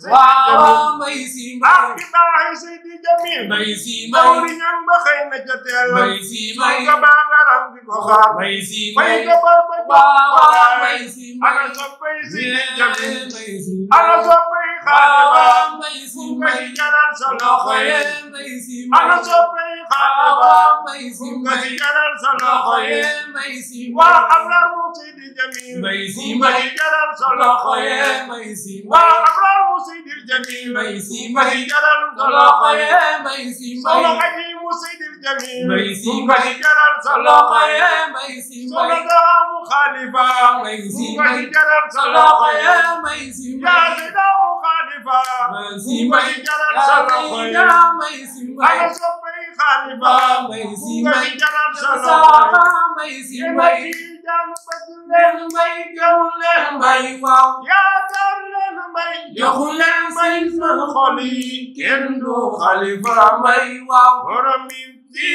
waaw mbay si mbay ak baax Seydi Jamil mbay si mawri mbay ñam ba xëy na ca teel mbay si mbay ka baa nga ram di ko xaar mbay si fay mbay ka bar ba waaw mbay si ana mbay soppay Seydi Jamil mbay si ana soppay xaale ba waaw mbay si fu nga mbay ci jaral sa loxo yi mbay si ana mbay soppay xaale ba waaw mbay si fu nga ci mbay jaral sa loxo yi mbay si waa Abrar mu Seydi Jamil mbay si fu nga mbay ci jaral sa loxo yi mbay si waa Abrar mu Seydi Jamil mbay si fu nga ci jaral sa loxo loxo yi mbay si solo mbay aji mu Seydi Jamil mbay si fu nga ci jaral sa loxo loxo yi mbay si solo mbay daamu Khalifa mbay fu si nga ci mbay jaral sa loxo loxo yi mbay si yaa mbay si daamu Khalifa mbay fu si nga mbay ci jaral sa loxo yi mbay si mbay ana soppay Khalifa mbay fu si nga mbay ci jaral sa loxo yi mbay si yéen a mbay ci jaamu bëgg leen leen mbay joxu leen mbay waaw yaakaar leen mbay joxu leen mbay seen xol yi kenn du Khalifa mbay waaw borom mi di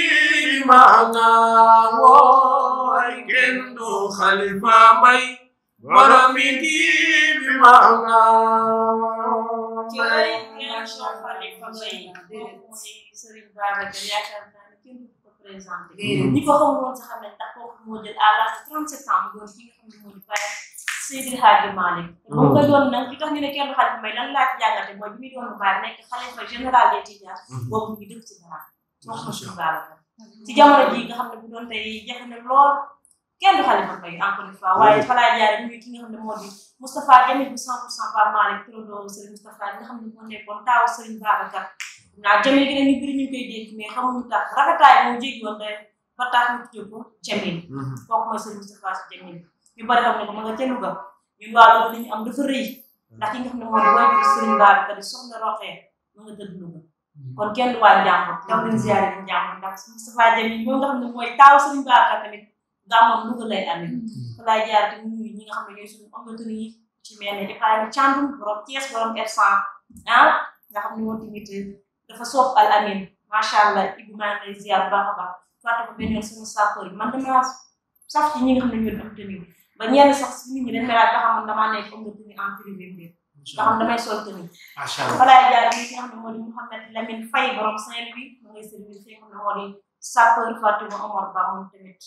maanaam wooy kenn du Khalifa mbay borom mi di maanaam ci réaction Khalifa Mbaye mooy Serigne Babacar yaakaar naa ne kenn du ko présenté ñi ko xamul woon sax xam ne ndax kooku moo jël à l'âge de 37 ans mu doon ki nga xam ne moo di Baye Seydi Hadji Malick moom nga doon nag li tax ñu ne kenn du Khalifa Mbaye lan laa ci jàngate mooy bi muy doon Baye nekk xalifa général des Tidianes boobu ñu dëkk ci dara wax na Serigne Babacar ci jamono ji nga xam ne bu doon tey jafe na lool kenn du Khalifa Mbaye encore une fois waaye fa laa jaare muy ki nga xam ne moo di Moustapha Jamil bu 100% Pape Malick turandoo Serigne Moustapha nga xam ne moo nekkoon taaw Serigne Babacar naa Jamil gi ne ñu bëri ñu koy dégg mais xamuñu tax rafetaay moo jéggi woon day ba tax ñu tuddee ko Jamil kooku mooy Serigne Moustapha Sy Jamil ñu bari xam ne ko ma nga ca Louga ñun waa Louga li ñu am dafa rëy ndax ki nga xam ne moo di waajur Serigne Babacar di soxna Roxee ma nga tëdd Louga kon kenn du waa Njàmbur daw leen ziyaare ñu Njàmbur ndax Moustapha Jamil moo nga xam ne mooy taaw Serigne Babacar tamit gàmmam Louga lay amee fa laay jaar te nuyu ñi nga xam ne ñooy suñu am yi ci mel ne Ibrahima Thiandoum borom Thiès borom R100 nga xam ne moom tamit dafa soob Al Amin macha allah Ibou maa ngi lay ziar bu baax a baax fàtte ko benn yoon sama sapeur yi man damaa saf ci ñi nga xam ne ñoo am tenue ba ñenn sax si nit ñi dañ may laaj ba xam man damaa nekk am nga tenue en privé bi nga xam damay sol tenue fa laay jaar ñi nga xam ne moo di Mouhamed Lamine Faye borom Saint-Louis mu ngay service fi nga xam ne moo di sapeur Fatima Omar Ba moom tamit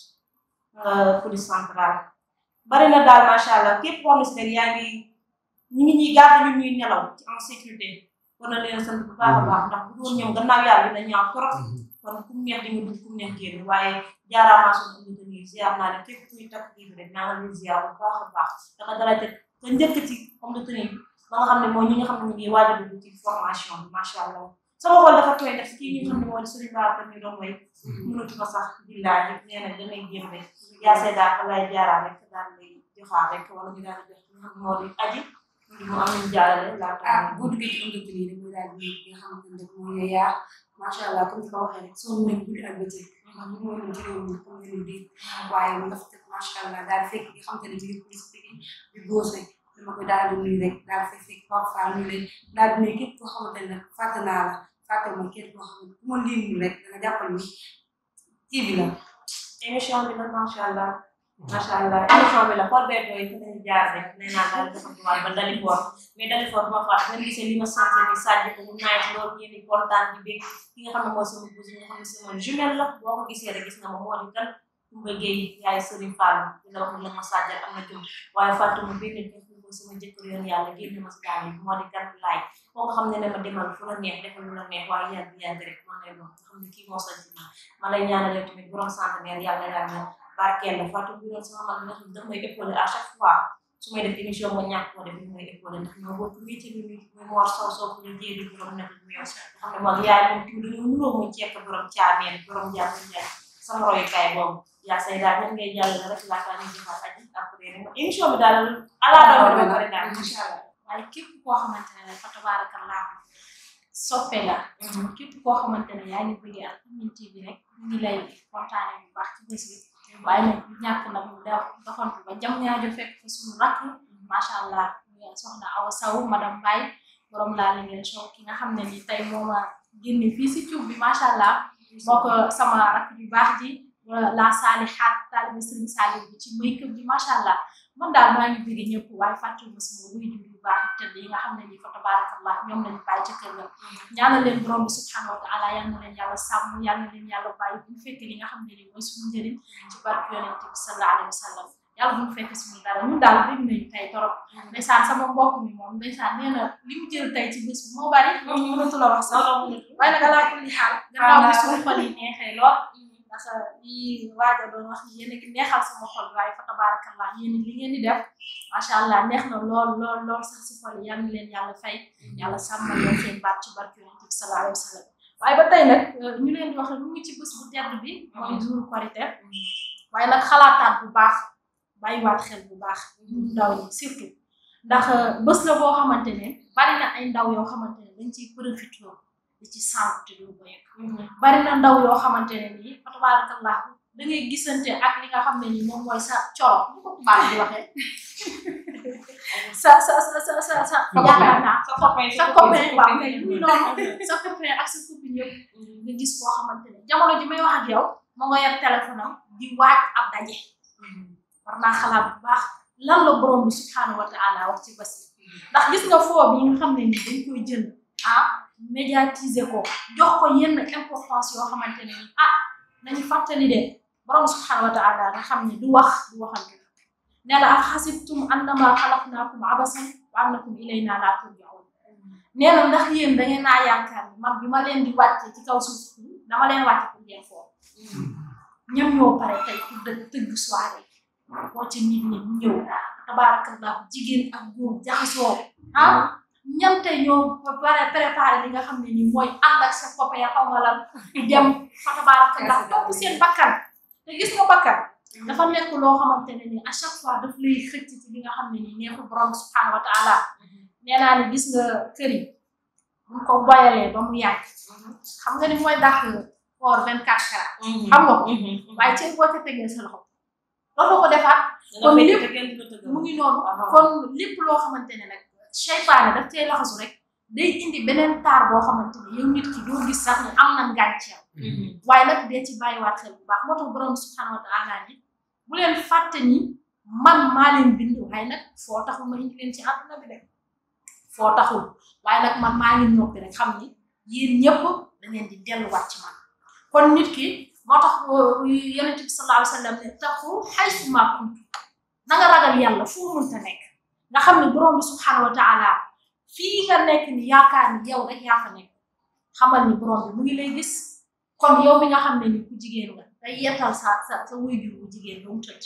police centrale bari na daal macha allah képp koo xam ne si rek yaa ngi ñu ngi ñuy garde ñu ñuy nelaw ci en sécurité war na leen sant bu baax a baax ndax bu doon ñoom gannaaw yàlla dina ñaaw trop kon ku mu neex di nga dugg ku mu neex génn waaye jaaraamaa suñu unité nii ziar naa ne képp kuy takk kii bi rek naa nga leen ziar bu baax a baax danga dalay teg ka njëkk ci comme de tenue ba nga xam ne mooy ñi nga xam ne ñu ngi waaj a dugg ci formation bi macha allah sama xol dafa tooy def kii ñi nga xam ne moo di Serigne Babacar ñu doon way mënatuma sax billaahi nee na damay jéem rek yaa seedaa fa lay jaaraa rek daal lay joxaa rek wala ñu daal di jox nga xam ne moo di aji mu am nañu jaarale laata boo duggee ci indi nii rek mooy daal di nga xamante ne mooy yaa macha allah comme ni ko waxee rek soo nekk guddi ak bëccëg ndax bu ñu ci réew mi comme ni di waaye mu dafa teg macha allah daal di fekk nga xamante ne jigéen police bi di góose dama koy daal di nuyu rek daal di fekk Pape Fall ñu leen daal di nuyu képp koo xamante ne fàtte naa la fàtte ma képp koo xamante ku ma lim rek danga jàppal ni kii bi la émission bi nag macha allah émission bi la xool bee doy fi nañu jaar rek nee naa daal dafa tuwaat ba Dalifor mais Dalifor bu ma fàtte ngeen gisee li ma santé ni Sadio ko mu naaj loolu ngeen di kontaan di bég ki nga xam ne mooy sama cousin nga xam ne sama jumelle la boo ko gisee rek gis nga ma moo di kan Koumba Gueye yaay Serigne Fall di la wax ne la ma Sadio am na jum waaye fàtte mu benn def ko sama jëkkër yoon yàlla génn ma si daal yi moo di kan laaj koo nga xam ne ne ma demal fu la neex defal lu la neex waaye yàgg rek man lay doon nga xam ne kii moo sañ ci ma lay ñaanal tamit borom centenaire yàlla yàlla barkeel la Fatou bi doon sama mag nga xam ne daf may épaulé à chaque fois su may def émission ma ñàkk koo def may épaulé ndax ñoo bokk métier bi muy Mor Sow Sow ñu jéedi borom nekk meew nga xam ne moom yaay moom tamit dañoo nuroo mu ceeb borom caameen borom jàpp njaay sama royukaay boobu yaa say daal ñan ngay jàllale rek laataa ñu joxaat aji après rek émission bi daal alaada ma pare daal incha allah waaye képp koo xamante ne fa tabarakallah soppe la képp koo xamante ne yaa ngi bëggee ak Amine TV rek ñu ngi lay kontaane bu baax ci bés bi waaye nag ñàkk nag mu doxantu ba jam ñaajo fekk fa suñu rakk macha allah soxna Awa Sow madame Mbaye borom laa la ngeen show ki nga xam ne ni tey moo ma génne fii si cuub bi macha allah moo ko sama rakk yu baax ji la Salihat taalibe Serigne Saliou bi ci make-up bi macha allah man daal maa ngi bëgg ñëpp waaye fàttewuma sama waajur yu baax te yi nga xam ne ni fa tabarakallah ñoom lañu bàyyi ca kër ga ñaanal leen borom bi subhanahu wa taala yal na leen yàlla sàmm yal na leen yàlla bàyyi bu ñu fekk li nga xam ne ni mooy suñu njëriñ ci barke yonent bi sallallahu alayhi wa sallam yàlla bu ñu fekk suñu dara ñun daal bëgg nañu tey torop ndeysaan sama mbokk mi moom ndeysaan nee na li mu jël tey ci bés bi moo bari mënatu la wax sax waaye nag laa ko li xaal gannaaw bi suñu xol yi neexee lool ndax yi waaja doon wax ni yéen a ngi neexal sama xol waaye fa tabarakallah yéen li ngeen di def macha allah neex na lool sax si xol yi yal na leen yàlla fay yàlla sàmmal leen seen baat ci barke yonent bi sallallahu alayhi wa sallam waaye ba tey nag ñu leen di wax ne ñu ngi ci bés bu tedd bi mooy jour Korité waaye nag xalaataat bu baax bàyyiwaat xel bu baax ñu ndaw ñi surtout ndax bés la boo xamante ne bari na ay ndaw yoo xamante ne dañ ciy profité di ci sant te du ko yëg bari na ndaw yoo xamante ne nii fa tabarakallah da ngay gisante ak li nga xam ne nii moom mooy sa coro bu ko tubaab di waxee sa yaakaar naa sa copain waaw kay ñu noonu sa copain ak sa copine yëpp nga gis koo xamante ne jamono ji may wax ak yow moo nga yor téléphone am di waaj ab daje war naa xalaat bu baax lan la borom bi subhanahu wa taala wax ci bés ndax gis nga foo bi nga xam ne ni dañ koy jël médiatiser ko jox ko yenn importance yoo xamante ne ni nañu fàttali de borom subhanahu wa taala nga xam ne du waxante ne la af xasibtum annama xalaqnaakum abasan wa annakum ilayna la turjaun nee na ndax yéen da ngeen naa yaakaar ni man bi ma leen di wàcce ci kaw suuf dama leen wàcce pour ngeen foofu ñam ñoo pare tey pour tëgg soirée woo ci nit ñi ñëw tabarakallah jigéen ak góor jaxasoo ñante ñoo pare préparé li nga xam ne ni mooy ànd ak sa copain xaw ma lan dem fa tabarakallah topp seen bakkan te gis nga bakkan dafa nekk loo xamante ne ni à chaque fois daf lay xëcc ci li nga xam ne ni neexul borom subhanahu wa taala nee naa ni gis nga kër yi buñ ko boyalee ba mu yàgg xam nga ni mooy dàq or 24 carats xam nga ko waaye ceeb boo ca tegee sa loxo loolu ko defaat kon lépp mu ngi noonu kon lépp loo xamante ne nag seytaane daf cee laxasu rek day indi beneen taar boo xamante ne yow nit ki doo gis sax ni am na ngànceew waaye nag dee ci bàyyiwaat xel bu baax moo tax borom subhanahu wa taala ni bu leen fàtte ni man maa leen bind waaye nag foo taxul ma indi leen ci àdduna bi rek foo taxul waaye nag man maa ngi noppi rek xam ni yéen ñëpp da ngeen di delluwaat ci man kon nit ki moo tax yonent bi sallallahu alayhi wa sallam ne taxu haysu ma kuntu na nga ragal yàlla fu mu mënta nekk nga xam ne borom bi subhanahu wa taala fii nga nekk ni yaakaar ni yow rek yaa fa nekk xamal ni borom bi mu ngi lay gis kon yow mi nga xam ne ni ku jigéen nga nga yettal sa waajur bu jigéen ba mu tëdd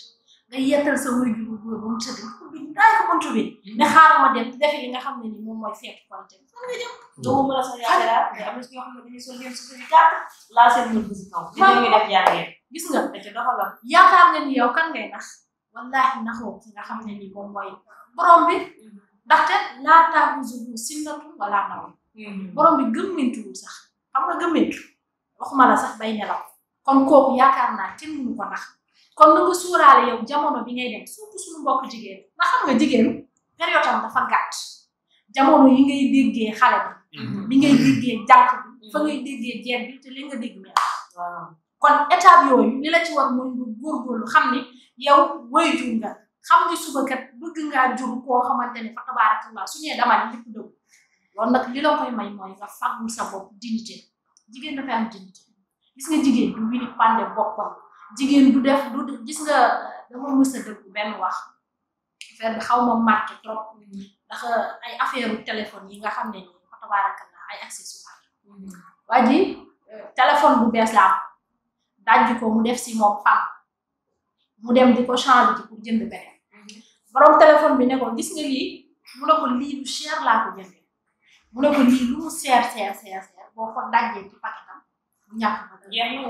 nga yettal sa waajur bu góor ba mu tëdd ubbi daay ko buntu bi ne xaaral ma dem defi li nga xam ne ni moom mooy feetu Korité fan nga jëm doo mën a sax yaakaar mais am na si ñoo xam ne dañuy sol leen suñu gàtt laa seen mën bu si kaw ñu def yaangee gis nga da ci doxal la yaakaar nga ni yow kan ngay nax wallahi naxoo ki nga xam ne ni moom mooy borom bi ndaxte laa taaxuzuhu sinnatun wala nawm borom bi gëmmintuwul sax xam nga gëmmintu waxuma la sax bay nelaw kon kooku yaakaar naa kenn mënu ko nax kon na nga suuraale yow jamono bi ngay dem surtout suñu mbokk jigéen nga xam nga jigéen période am dafa gàtt jamono yi ngay déggee xale bi ngay déggee jànq bi fa ngay déggee jeeg bi te li nga dégg mel kon étape yooyu li la ci war mooy nga góorgóorlu xam ni yow waajur nga xam ni suba kat bëgg ngaa jur koo xamante ne fa tabarakallah su ñee dama ni lépp dëgg loolu nag li la koy may mooy nga fàggul sa bopp dignité jigéen dafay am dignité gis nga jigéen du wili pande boppam jigéen du def du gis nga dama mës a dëgg benn wax affaire bi xaw ma marqué trop ndax ay affaire téléphone yi nga xam ne ni fa tabarakallah ay accessoires waa ji téléphone bu bees la am dajji ko mu def si moom fam mu dem di ko changer ci pour jënd beneen borom téléphone bi ne ko gis nga lii mu ne ko lii lu cher laa ko jëndee mu ne ko lii lu mu seer boo ko dajjee ci paquetam mu ñàkk ko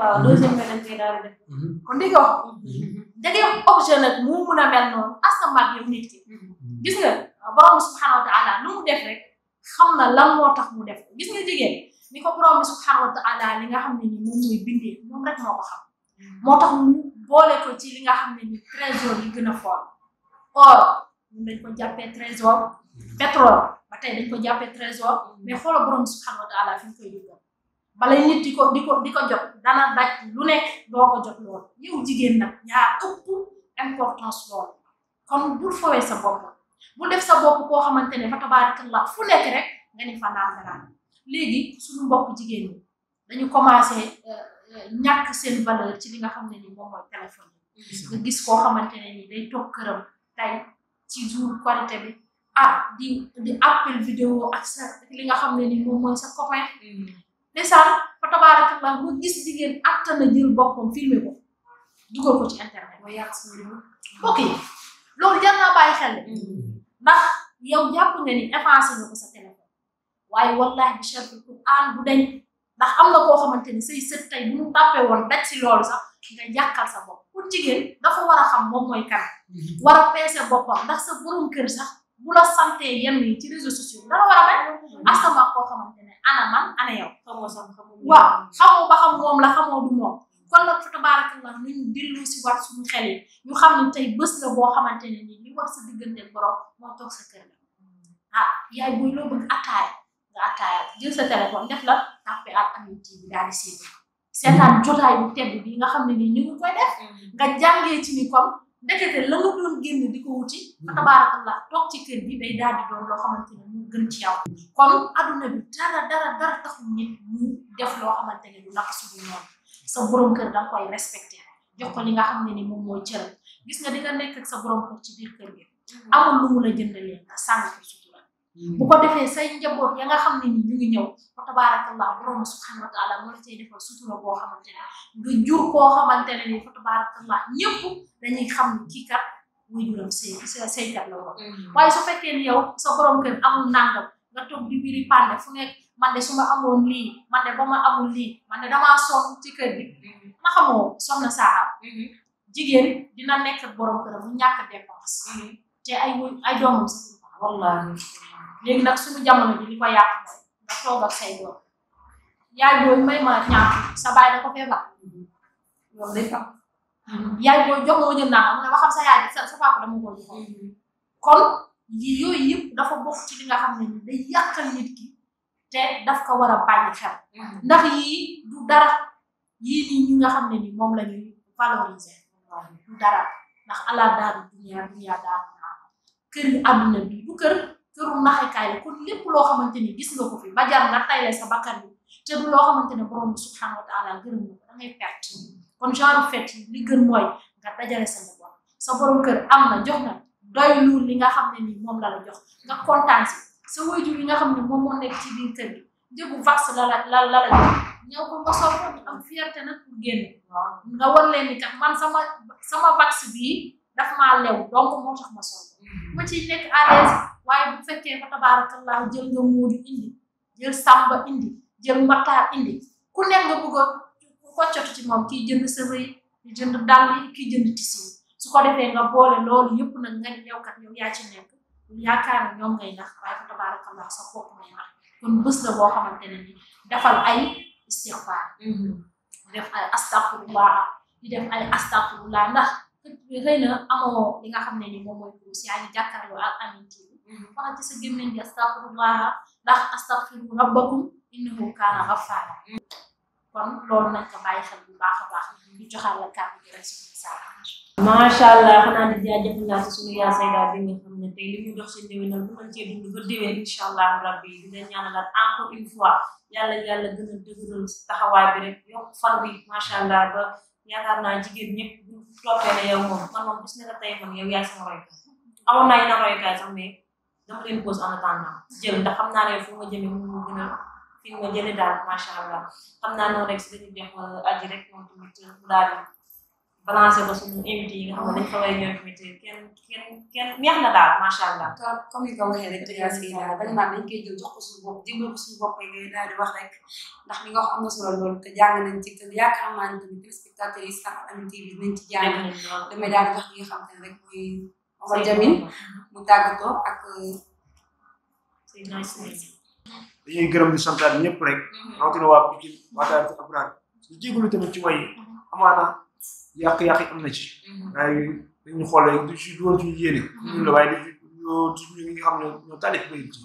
waaw deuxième bi dañ koy daal di def kon di nga wax dangay objet nag mu mun a mel noonu asamaan yow nit ki gis nga borom subhanahu wa taala lu mu def rek xam na lan moo tax mu def gis nga jigéen ni ko borom bi subhanahu wa taala li nga xam ne ni moom mooy bindee moom rek moo ko xam moo tax mu boole ko ci li nga xam ne ni trésor yi gën a fort or ñun dañ ko jàppee trésor pétrole ba tey dañ ko jàppee trésor mais xoolal borom bi subhanahu wa taala fi mu koy dugal bala nit di ko jot dana daj lu nekk doo ko jot loolu yow jigéen nag yaa ëpp importance loolu kon bul fowee sa bopp bul def sa bopp koo xamante ne fa tabarakallah fu nekk rek nga ni fa naan léegi suñu mbokk jigéen ñi dañu commencé ñàkk seen valeur ci li nga xam ne ni moom mooy téléphone nga gis koo xamante ne ni day toog këram tey ci jour qualité bi di appel vidéo ak sa li nga xam ne ni moom mooy sa copain ndeysaan fa tabarakallah nga gis jigéen attana jël boppam filmé ko dugal ko ci internet mooy yàq suñu ok loolu jar naa bàyyi xel ndax yow jàpp nga ni effacé nga ko sa téléphone waaye wallahi bi sharfil Quran bu dañ ndax am na koo xamante ni say sët tey bu ñu tàppee woon daj si loolu sax nga jàkkal sa bopp pour jigéen dafa war a xam moom mooy kan war a peese boppam ndax sa borom kër sax bu la sante yenn yi ci réseaux sociaux dara war a bañ asama koo xamante ne ana man ana yow waaw xamoo ba xam moom la xamoo du moom kon nag fa tabarakallah nañu dellu si waat suñu xel yi ñu xam ne tey bés la boo xamante ne nii li war sa diggante borom moo toog sa kër la yaay booy loo bëgg ataaya nga ataaya jël sa téléphone def la tàppe ak Amine TV daal di siibi seetaan jotaay bu tedd bi nga xam ne nii ñu ngi koy def nga jàngee ci ni comme ndekete la nga doon génn di ko wuti fa tabarakallah toog ci kër bi day daal di doon loo xamante ne mu gën ci yow kon adduna bi dara taxul nit mu def loo xamante ne du naka suñu noonu sa borom kër danga koy respecté jox ko li nga xam ne ni moom mooy cëram gis nga di nga nekk ak sa borom kër ci biir kër gi amul lu mu la jëndalee nga sàng ko sutura bu ko defee say njaboot ya nga xam ne ni ñu ngi ñëw fa tabarakallah borom subhanahu wa taala moo la cay defal sutura boo xamante ne nga jur koo xamante ne ni fa tabarakallah ñëpp dañuy xam ni kii kat muy juram saykat la woon waaye su fekkee ni yow sa borom kër amul nangam nga toog di biri pande fu nekk man de su ma amoon lii man de ba ma amul lii man de damaa sonn ci kër bi ma xamoo soxna saaxam jigéen dina nekk ak borom këram mu ñàkk dépense te ay doomam sax wallahi léegi nag suñu jamono bi li ko yàq mooy nga toog ak say doom yaay booy may ma ñàkk sa baay da ko feebar loolu day am yaay booy jox ma jël naa mu ne ba xam sa yaay sa papa dama ko jox kon yooyu yëpp dafa bokk ci li nga xam ne ni day yàqal nit ki te daf ko war a bàyyi xel ndax yii du dara yii nii ñi nga xam ne ni moom la ñuy valoriser du dara ndax ala daaru dunya daaru kër yi àdduna bi du këru naxekaay la kon lépp loo xamante ni gis nga ko fi ba jar nga tayle sa bakkan bi te du loo xamante ne borom bi subhanahu wa taala gërëm nga ko da ngay perte kon genre fête yi li gën mooy nga dajale sa njaboot sa borom kër am na jox na doy lu li nga xam ne ni moom la jox nga kontaan si sa waajur yi nga xam ne moom moo nekk ci biir kër gi njëgu vax la jox ñëw ko nga sol ko am fierté nag pour génn nga war leen ni kat man sama vax bii daf maa lew donc moo tax ma sol ma ciy nekk à l'aise waaye bu fekkee fa tabarakallah jël nga Moodu indi jël Samba indi jël Matar indi ku nekk nga bëgg a koccatu ci moom kii jënd sa rëy kii jënd dàll yi kii jënd tisi su ko defee nga boole loolu yëpp nag nga yow kat yow yaa ci nekk yaakaar ne ñoom ngay nax waaye fa tabarakallah sa bopp ngay nax kon bés la boo xamante ne ni defal ay istighfar def ay astaghfirullah di def ay astaghfirullah ndax xëy na amoo li nga xam ne ni moom mooy kurus yaa ngi jàkkaarloo ak Amine TV waxal ci sa gémmiñ gi astaghfirullah ndax astaghfiru rabbakum innahu kaana ghaffara kon loolu nañ ko bàyyi xel bu baax a baax ñu joxal la kàddu gi rek suñu saa macha allah xanaa di jaajëfal ci suñu yaa sayda bi nga xam ne tey li ñu dox si déwénal bu mën cee dund ba déwén incha allah rabbi di leen ñaanalaat encore une fois yàlla gën a dëgëral taxawaay bi rek yokk fan bi macha allah ba yaakaar naa jigéen ñëpp bu toppee ne yow moom man moom gis nga tey man yow yaay sama roykaay amoon naa yeneen roykaay sax mais dama leen pose en attendant jël ndax xam naa ne fu ma jëmee mu gën a fi nga jëlee daal macha allah xam naa noonu rek si dañuy jox aji rek moom tamit mu daal di balancer ko suñu invité yi nga xam ne dañ fa way ñoom tamit kenn neex na daal macha allah. comme ni ko waxee rek yaa si daal dañ naan dañ koy jël jox ko suñu bopp dimbal ko suñu bopp ngay daal di wax rek ndax li nga wax am na solo loolu te jàng nañ ci te yaakaar naa ne tamit téléspectateurs yi sax Amine TV dinañ ci jàng damay daal di jox li nga xam te ne rek muy Omar Jamil mu tàggatoo ak dañuy gërëm di santaat ñëpp rek rawatina waa Pikine waa Daara Abraham di jégalu tamit ci way amaana yàq-yàq am na ci waaye dañuy xoolee du ci doon suñu yéene ñun la waaye ñu ngi xam ne ñoo taalif bayit ci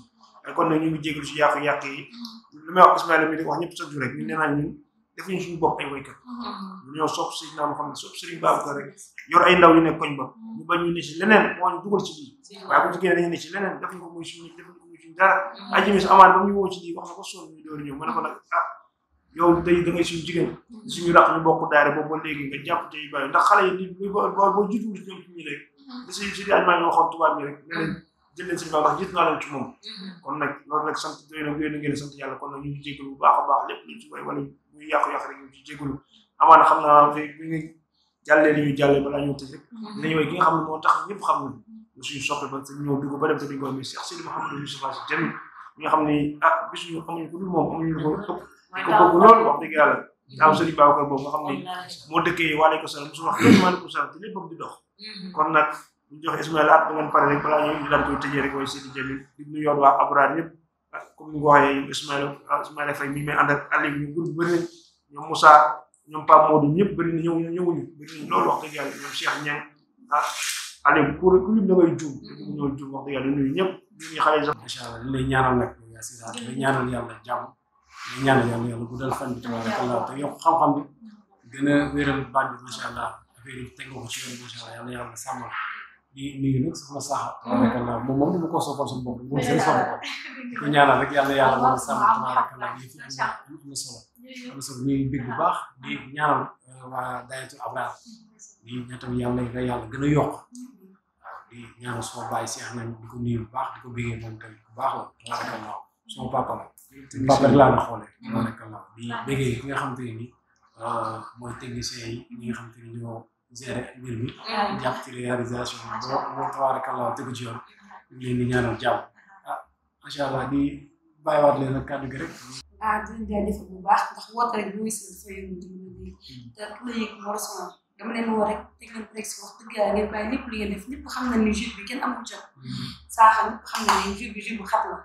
kon nag ñu ngi jégalu ci yàq-yàq yi li may wax Ismaïla mi di wax ñëpp chaque jour rek ñu nee naa ñun defuñu suñu bopp ay waykat ñoo sopp Seydina Muhammad sopp Serigne Babacar rek yor ay ndaw yu nekk koñ ba ñu bañ ñu ne ci leneen moo ñu dugal ci lii waaye bu jigéen dañu ne ci leneen defuñu ko muy suñu dara aji mis amaan ba mu woo ci lii wax na ko sonn ñu door ñëw ma ne ko nag yow tey da ngay suñu jigéen suñu raq ñu bokk daara boobu ba léegi nga jàpp tey bàyyi ndax xale yi li boo jiitu ñoom ci ñi rek da si maa ngi waxoon tubaab ñi rek ne leen jël leen seen baax ndax jiitu naa leen ci moom kon nag loolu rek sant doy na ngeen sant yàlla kon nag ñu ngi jégalu bu baax a baax lépp luñ ci way wala muy yàqu-yàqu rek ñu ci jégalu amaana xam naa bi nga jàllee li ñu jàllee balaa ñu tëj rek dinañu way ki nga xam ne moo tax ñëpp xam na suñu soppe ba ñëw dugg ba dem te duñ ko mais Cheikh Sidi Mouhamadou Moustapha Sy Jamil ñi nga xam ne bisuñu amuñu ko dul moom amuñu ko ëpp ko bëgg loolu wax dëgg yàlla am Serigne Babacar boobu nga xam ne moo dëkkee waaleykum salaam musul wax kenn maaleykum salaam te léppam di dox kon nag ñu joxe Ismaïla at ba ngeen pare rek balaa ñu daan koy tëjee rek waaye Sidi Jamil di nuyu yoon waa Abraar yëpp comme ni nga ko waxee Ismaïla Faye mi may ànd ak Aliou ñu groupe bëri ñoom Moussa ñoom Pape Modou ñëpp bëri na ñëwuñu bëri nañ loolu wax dëgg yàlla ñoom Cheikh Niang Aliou ku lim da ngay juum ñoo juum wax dëgg yàlla nuyu ñëpp ñu xale yi sax macha allah li lay ñaanal nag Yassira lay ñaanal yàlla jàmm lay ñaanal yàlla guddal fan bi tabarakallah te yokk xam-xam bi gën a wéral baat bi macha allah affaire yi teg ko ci yoon macha allah yàlla sàmmal di nuyu nag soxna Saxa tabarakallah moom dama ko soppal suñu bopp moom seen sopp ko ñaanal rek yàlla mën a sàmm tabarakallah yi fi am na solo ñuy bég bu baax di ñaanal waa Dayatu Abraar di ñaatam yàlla gën a yokk di ñaanal suma bàyyi si nañ di ko nuyu bu baax di ko bégee moom tamit bu baax la tabarakallah suma papa la papa rek laa na xoolee tabarakallah di bégee ki nga xam te ne ni mooy technicien yi ñi nga xam te ne ñoo gérer mbir mi jàpp ci réalisation bi boo tabarakallah tegu ci yoon ñu leen di ñaanal jàmm macha allah di bàyyiwaat leen ak kàddu gi rek di leen jaajëfal bu baax ndax woote rek bu wis dafa yónni di mën a dégg te ku la yëg moo sonal dama leen woo rek teg leen rek si wax dëgg yàlla ngeen bàyyi lépp li ngeen def ñëpp xam na ni jur bi kenn amul jot saaxa ñëpp xam na ni jur bu xat la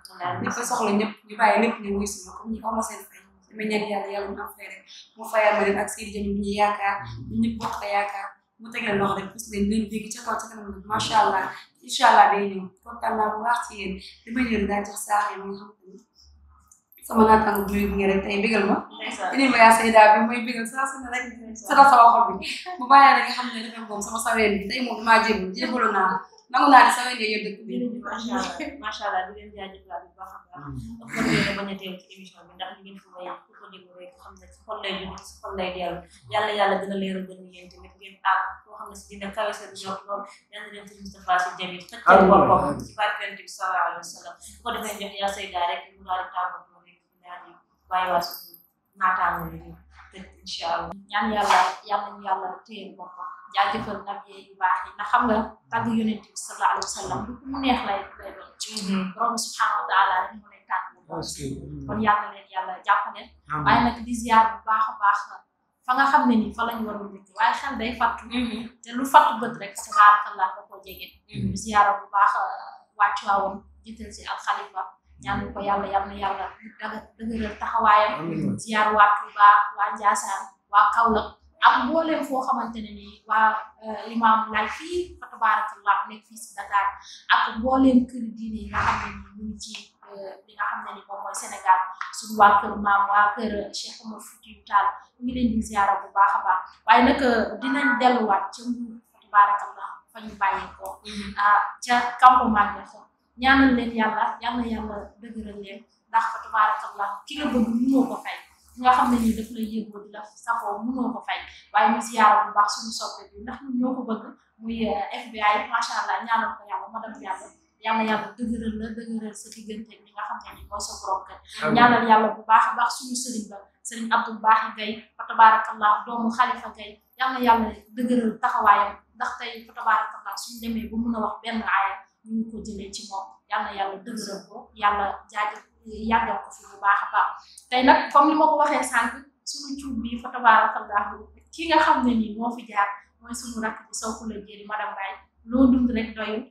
ñëpp a soxla ñëpp ñu bàyyi lépp ne wuy si ma comme ñi ama seen fay dama ñaan yàlla mu am fay rek mu fayal ma leen ak Sidi Jamil bi ñu yaakaar ñu ñëpp bokk la yaakaar mu teg leen loxo rek parce que leen dégg ca kaw ca kanam nag macha allah incha allah day ñëw kontaan naa bu baax ci yéen damay ñëw daa jox saaxa yi nga xam ne sama naataango bu ñu rek tey bégal ma. indi ma yaa Seyda bi mooy bégal saa su ne rek sa sama xol bi bu bàyyee rek nga xam ne dafa moom sama saween bi tey moom damaa jébalu naa nangu naa ne saween yooyu dëkk bi. macha allah di leen jaajëfal bu baax a baax. kon yéen a bañ a teew ci émission bi ndax li ngeen fi may ku ko déglu rek xam ne si xol lay jóg si xol lay dellu yàlla gën a leeral gën yéen tamit ngeen àgg koo xam ne si dina kawe seen jot lool yàlla leen ci Moustapha Sy Jamil xëccal boppam ci barkent bi sallallahu alayhi wa sallam bu ko defee jox yaa Seyda rek mu daal di tàggatoo waaye waa suñu naataango yi tëj incha allah ñaan yàlla téye boppam jaajëfal nag yu baax yi ndax xam nga tàgg yonent bi sallallahu alayhi wa sallam du mu neex lay doon borom subhanahu wa taala rek mu lay tàgg kon yàlla leen yàlla jàppale waaye nag di ziar bu baax a baax fa nga xam ne nii fa lañu waroon dëkk waaye xel day fàttu te lu fàttu bët rek tabarakallah ko ko jege ziar bu baax wàccu waawoon jiital si alxalifa ñaan ko yàlla dëgëral taxawaayam ziar waa Touba waa Ndiassane waa Kaolack ak mbooleem foo xamante ne nii waa Limaamu Laay fii fa tabarakallah nekk fii si Dakar ak mbooleem kër diine yi nga xam ne nii ñu ngi ci li nga xam ne ni moom mooy Sénégal suñu waa kër maam waa kër Cheikh Omar Foutiyou Tall ñu ngi leen di ziara bu baax a baax waaye nag dinañ delluwaat ca Mbuur fa tabarakallah fa ñu bàyyeekoo ca campement ga ñaanal leen yàlla dëgëral leen ndax fa tabarakallah ki la bëgg mënoo ko fay nga xam ne nii daf lay yëgoo di la safoo mënoo ko fay waaye ñu ziyaara bu baax suñu soppe bi ndax ñun ñoo ko bëgg muy FBI macha allah ñaanal ko yàlla madame yàlla dëgëral sa diggante ñi nga xam ne ni mooy sa borom kër ñaanal yàlla bu baax a baax suñu sëriñ ba sëriñ Abdou Baaxi Gaye fa tabarakallah doomu Xalifa Gaye yàlla dëgëral taxawaayam ndax tey fa tabarakallah suñu demee ba mun a wax benn aaya ñu ngi ko jëlee ci moom yàlla dëgëral ko yàlla yàggal ko fi bu baax a baax tey nag comme ni ma ko waxee sànq suñu cuub bi fa tabarakallah ki nga xam ne nii moo fi jaar mooy suñu rakk bi Sow la jëri madame Baye loo dund rek doyul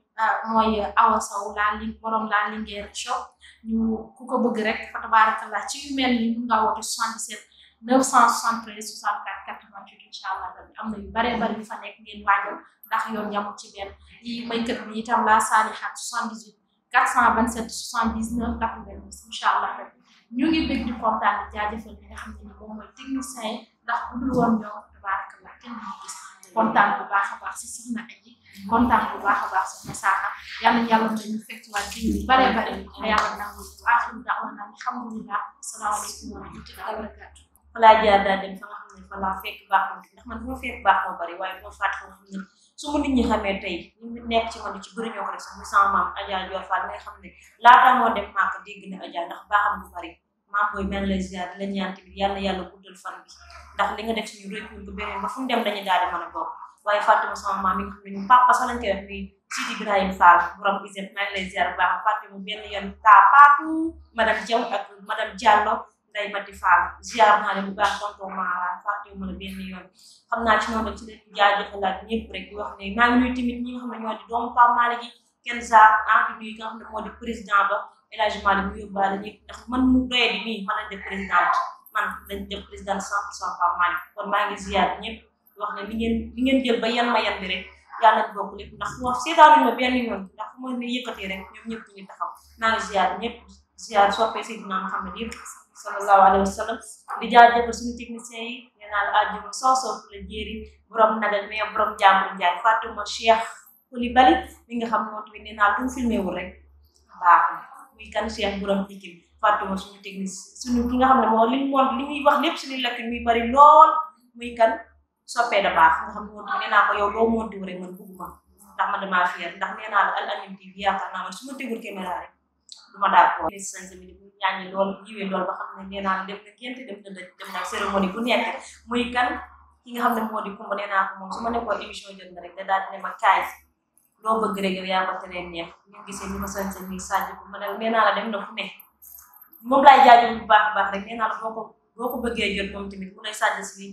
mooy Awa Sow borom la Linguère shop ñu ku ko bëgg rek fa tabarakallah ci yu mel ni mun nga woote 77 973 64 88 incha allah am na yu bare yu fa nekk ngeen waajal ndax yoon yamul ci benn yi maykat bi itam la Salihat 78 427 79 90 incha allah ñu ngi bëgg di kontaan di jaajëfal ñi nga xam ne ni moom mooy technicien yi ndax bu dul woon ñoom tabarakallah kenn du gis kontaan bu baax a baax si soxna Aji kontaan bu baax a baax soxna Saaka yàlla yàlla may ñu fekk waat di ñu bare bare te yàlla nangu bu aaxiru da'waana alhamdulillah asalaamaaleykum wa rahmatullahi wa barakatuh falaa jaar daa dem fa nga xam ne fa laa fekk baax ma ndax man bu ma fekk baax moo bari waaye boo fàtte ko xam ne su ma nit ñi xamee tey ñu nekk ci man ci bëri ñoo ko def sax muy sama maam Adja Dior Fall mi nga xam ne laata moo dem maa ko dégg ne Adja ndax baaxam bu bari maam booy mel lay ziar la ñaan tamit yàlla yàlla guddal fan bi ndax li nga def suñu rëcc ñu ko beneen ba fu mu dem dañu daal di mën a bokk waaye fàttuma sama maam mi nga xam ne ñu papa sax lañ koy wax muy Sidi Ibrahima Fall borom ISEP maa ngi lay ziar bu baax fàttuma benn yoon taa paatu madame Diaw ak madame Diallo Ndeye Mati Fall ziar naa leen bu baax tonton Mara fàttewuma la benn yoon xam naa ci noonu rek ci leen jaajëfalaat ñëpp rek di wax ne maa ngi nuyu tamit ñi nga xam ne ñoo di doomu Pape Malick gi kenn saa di nuyu nga xam ne moo di président ba El Hadj Malick mu yóbbaale ñëpp ndax man mu doyee di nii man lañ def présidente man lañ def présidente 100% Pape Malick kon maa ngi ziar ñëpp wax ne li ngeen jël ba yan ma yan bi rek yàlla nañ bokk lépp ndax wax seetaanuñ ma benn yoon ndax fu ma ne yëkkatee rek ñoom ñëpp ñu ngi taxaw maa ngi ziar ñëpp ziar soppee Seydina Muhammad yëpp sallallahu alayhi wa sallam di jaajëfal suñu technicien yi nee naa la àjjuma soosoo la jéeri borom nagal mais borom jàmbur njaay fàttuma Cheikh Koulibaly mi nga xam ne moom tamit nee naa lu mu filmé wul rek baax na muy kan Cheikh borom Pikine fàttuma suñu technicien suñu ki nga xam ne moo li muy wax lépp suñu lekk muy bari lool muy kan soppee da baax nga xam ne moom tamit nee naa ko yow doo monti wu rek man bëgguma ndax man damaa fier ndax nee naa la Al Amine TV yaakaar naa man su ma tegul caméra rek duma d'accord ñaañi lool jiwee lool ba xam ne nee naa dem na génte dem na cérémonie bu nekk muy kan ki nga xam ne moo di Kumba nee naa ko moom su ma nekkoon émission jot na rek da daal di ne ma kaay loo bëgg rek yow yaa ko teree neex ñu gisee ni ma sañse nii sàjj ko ma ne nee naa la dem na fu ne moom laay jaajëf bu baax a baax rek nee naa la boo ko bëggee jot moom tamit bu lay sàjj si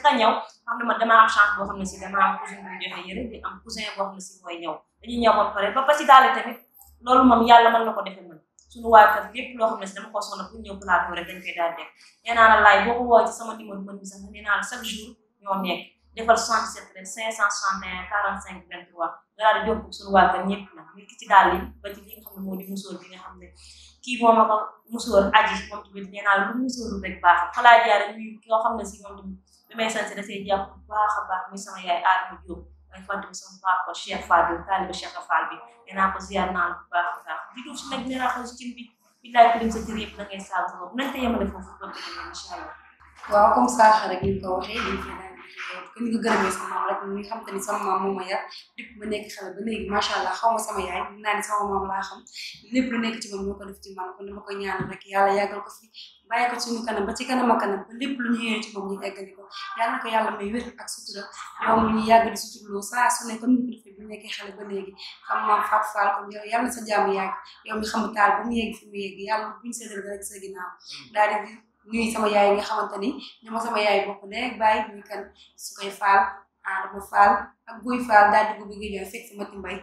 ka ñëw xam ne man dama am chance boo xam ne si dama am cousin bu joxe yëre di am cousin boo xam ne si mooy ñëw dañuy ñëw ba pare ba si daal tamit loolu moom yàlla mën na ko defee man suñu waa kër lépp loo xam ne si dama ko soxla pour ñëw plateau rek dañ koy daal def nee naa la laay boo ko woo ci sama numéro mën bi sax nee naa la chaque jour ñoo nekk defal 77 561 45 23 nga daal di jóg suñu waa kër ñëpp nag nit ki ci daal li ba ci li nga xam ne moo di musóor bi nga xam ne kii moom ak musóor aji moom tamit nee naa la lu musóoru rek baax xalaa jaare ñuy koo xam ne si moom tamit bi may sant da see jàpp bu baax a baax muy sama yaay Adama Diop ay fàttali sama papa Cheikh Fadil taaliba Cheikh Fall bi nee naa ko ziar naa la bu baax a baax di dul si nag nee naa ko si cin bi billaay ko lim sa cër yëpp da ngay saabu sa bopp nañ ko yemale foofu ba beneen incha allah waaw comme ça rek ni ko waxee dañ koy daal ko ni ko gërëmee sama maam rek ñu xam te ni sama maam moo ma yar lépp ba nekk xale ba léegi macha allah xaw ma sama yaay naa ni sama maam laa xam lépp lu nekk ci moom moo ko def ci man kon dama koy ñaanal rek yàlla yàggal ko fi bàyyi ko suñu kanam ba ci kanam ak kanam ba lépp lu ñu yéene ci moom ñu eggali ko yàlla na ko yàlla may wér ak sutura yow ñu yàgg di suturloo saa su ne comme ni ko defee bu nekkee xale ba léegi xam maam Fatou Fall comme yow yàlla na sa jàmm yàgg yow mi xam taal ba mu yegg fi mu yegg yàlla buñu seedal rek sa ginnaaw daal di nuyu sama yaay nga xamante ni ñama sama yaay bokk nekk bàyyi ñuy kan su koy faal Adama Fall ak Boy Fall daal di ko bëgg ñëw fekk sama ti mbay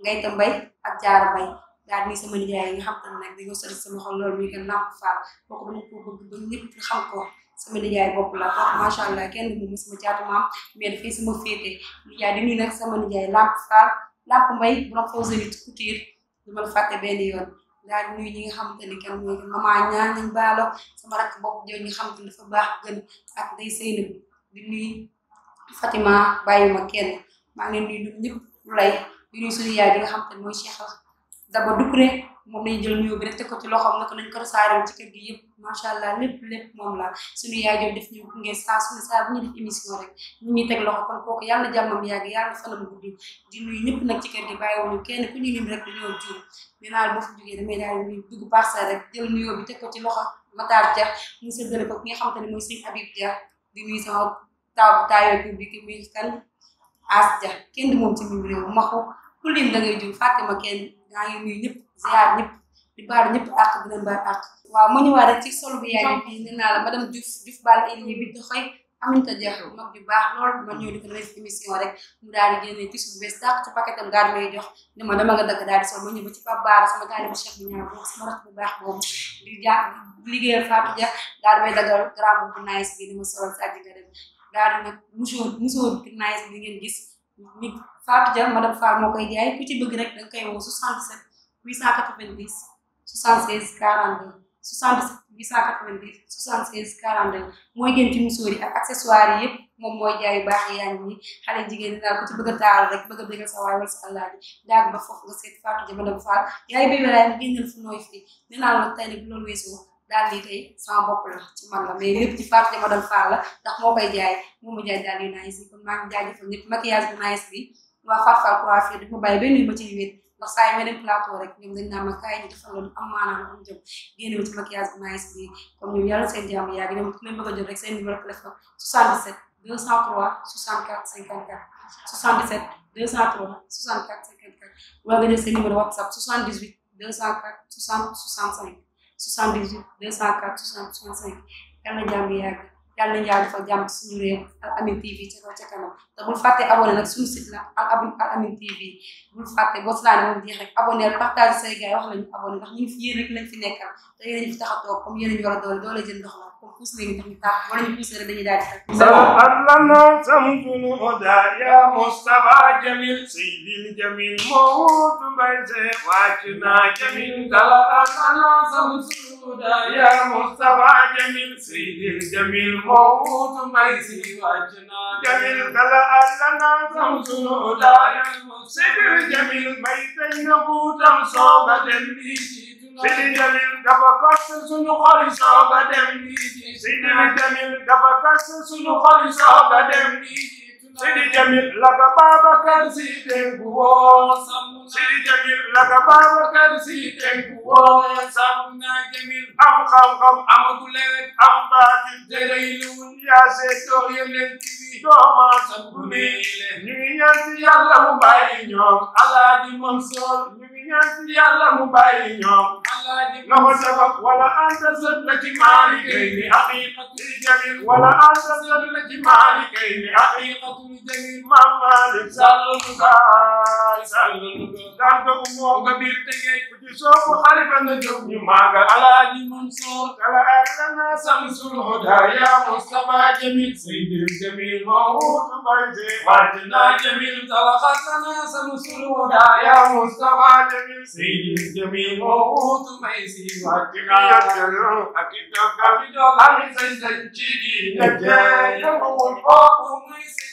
ngay ta mbay ak jaara mbay daal ni sama nijaay yi nga xam te ne nag dañoo sori sama xol loolu muy kan Lamp Fall kooku dama ko bëgg ba ñëpp xam ko sama nijaay bopp la kooku macha allah kenn du moom sama caatu maam mais dafay sama féete nijaay di nuyu nag sama nijaay Lamp Fall Lamp mbay borom Fawzeni Couture du ma la fàtte benn yoon daal di nuyu ñi nga xamante ni kenn mooy maman ñaan nañ baalo sama rakk bopp jooju nga xamante ni dafa baax gën ak day sëyna di nuyu Fatima bàyyiwuma kenn maa ngi leen nuyu ñëpp lu lay di nuyu suñu yaay bi nga xamante ni mooy Cheikh Daba Doucouré moom lañu jël nuyoo bi rek teg ko ci loxoom nag nañ ko rasaare ci kër gi yëpp macha allah lépp moom la suñu yaay jooju def ñu gunge saa bu ñu def émission rek ñu ñuy teg loxo kon kooku yàlla jàmmam yàgg yàlla fanam guddi di nuyu ñëpp nag ci kër gi bàyyiwuñu kenn ku ñu lim rek dañoo juum nee naa boo fa jógee damay daal di dugg parcelle rek jël nuyoo bi teg ko ci loxo Matar Dia mu séddale ko ki nga xamante ne mooy sëñ Habib Dia di nuyu sama taayoo bi ki muy kan As Dia kenn du moom ci biir réew ma ko ku lim da ngay juum fàtte ma kenn daa ngi nuyu ñëpp ziar ñëpp di baal ñëpp àq di leen baal àq waaw ma ñëwaat rek ci solo bi yaay bi nee naa la madame Diouf baal élié bi doxoy Aminta Dia mag bi baax lool man ñëw di ko def émission rek mu daal di génne tissu bu bees tàq ci paquetam daal di may jox ni ma dama nga dëkk daal di sol ma ñëw ba ci Pape Bara sama taalibu Cheikh bi ñaar boobu sama rakk bu baax boobu di liggéeyal Fatou Dia daal di may dagal grand bu nice bi ni ma solal sa àjji nga dem daal di nag musóor nice bi ngeen gis ni Fatou Dia madame Fall moo koy jaay ku ci bëgg rek danga koy woo 77 890 76 42 77 890 76 42 mooy gën ci musóor yi ak accessoires yi yëpp moom mooy jaay yu baax yaa ngi nii xale jigéen ñi daal ko ci bëgg a taal rek bëgg a bégal sa waay wala sa allah ji daag ba foofu nga seet Fatou Dia madame Fall yaay bébé laay mu génnal fu nooy fii nee naa la tey bu loolu weesoo daal di tey sama bopp la ci man la mais lépp ci Fatou Dia madame Fall la ndax moo koy jaay moo ma jaay daal yu nice yi kon maa ngi jaajëfal ñëpp maquillage bu nice bi waa Fatou Fall coiffure di ma bàyyi benn ma ci wét ndax saa yi ma dem plateau rek ñoom dañ naan ma kaay ñu defal loolu am maanaam am jëm génne ma ci maquillage bu nice bi comme ñoom yàlla seen jàmm yàgg ñoom ku leen bëgg a jot rek seen numéro téléphone 77 203 64 54 77 203 64 54 wala nga jël seen numéro WhatsApp 78 204 60 65 78 204 60 65 yàlla na jàmm yàgg yàlla nañu yàlla defal jàmm ci suñu réew Al Amine TV ca kaw ca kanam te bul fàtte abonné nag suñu site la Al Amine TV bul fàtte boo si laane moom jeex rek abonné partage say gars yi wax lañu abonné ndax ñu fi yéen rek lañ fi nekkal te yéen ñu fi tax a toog comme yéen ñu war a doole jël ndox la comme puus léegi tax ñu tàpp wala ñu puusee rek dañuy daal di tàpp لنا سمت الهدى يا مصطفى جميل سيدي الجميل موت بيت واجنا جميل لنا سمت الهدى يا مصطفى جميل سيدي الجميل موت بيت واجنا جميل لنا سمت الهدى يا سيدي الجميل بيت نبوت صوبة سيدي الجميل كفكت سنو خالصة بدم سيدي الجميل كفكت سنو خالصة بدم سيدي الجميل لك بابك سيدي بوو سيدي الجميل لك بابك سيدي بوو سامنا جميل أم خم أم دولت أم باتي جريلون يا سيدو يلنتي دوما سبوني نيانتي يالا مباي نيوم الله دي منصور نيانتي يالا مباي نيوم له سبب ولا أنت سلك مالكين حقيقة الجميل ولا أنت سلك مالكين حقيقة الجميل ما مالك سلك دانك أمور كبير تجي كتشوف خليفة النجوم ماغا على دي منصور كلا أرنا سمس الهدى يا مصطفى جميل سيد الجميل موت بيتي واجنا جميل تلخصنا سمس الهدى يا مصطفى جميل سيد الجميل موت ميسي واجنا أكيد أمي سيدي نجاي يوم فوق ميسي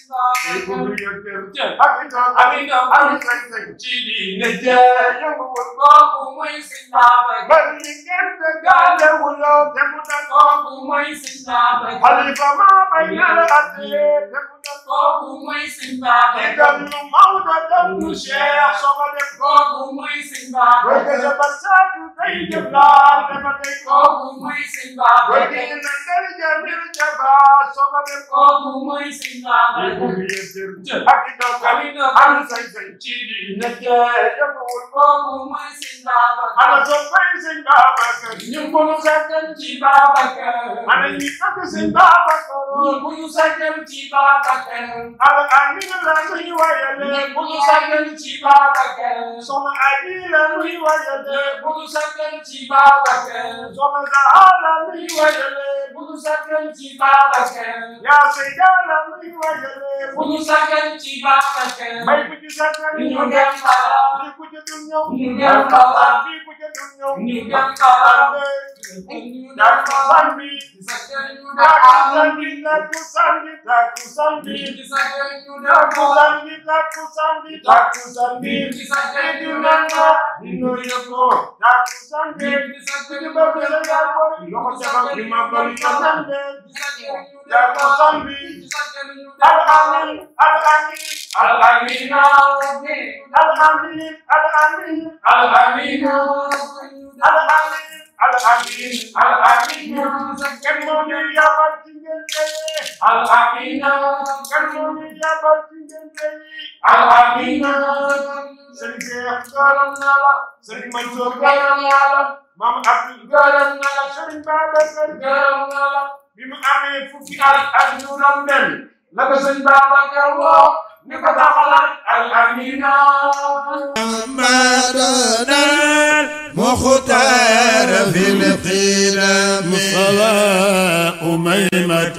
مختار في القدم صلاة أميمة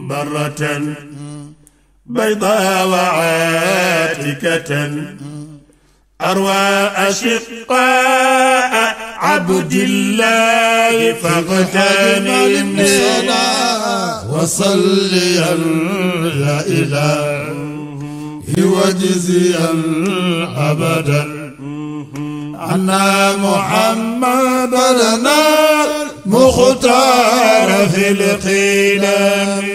برة بيضاء وعاتكة أروى أشقاء عبد الله فاغتنم وصليا يا إلهي وجزيا أبدا عنا محمدنا مختار في القلم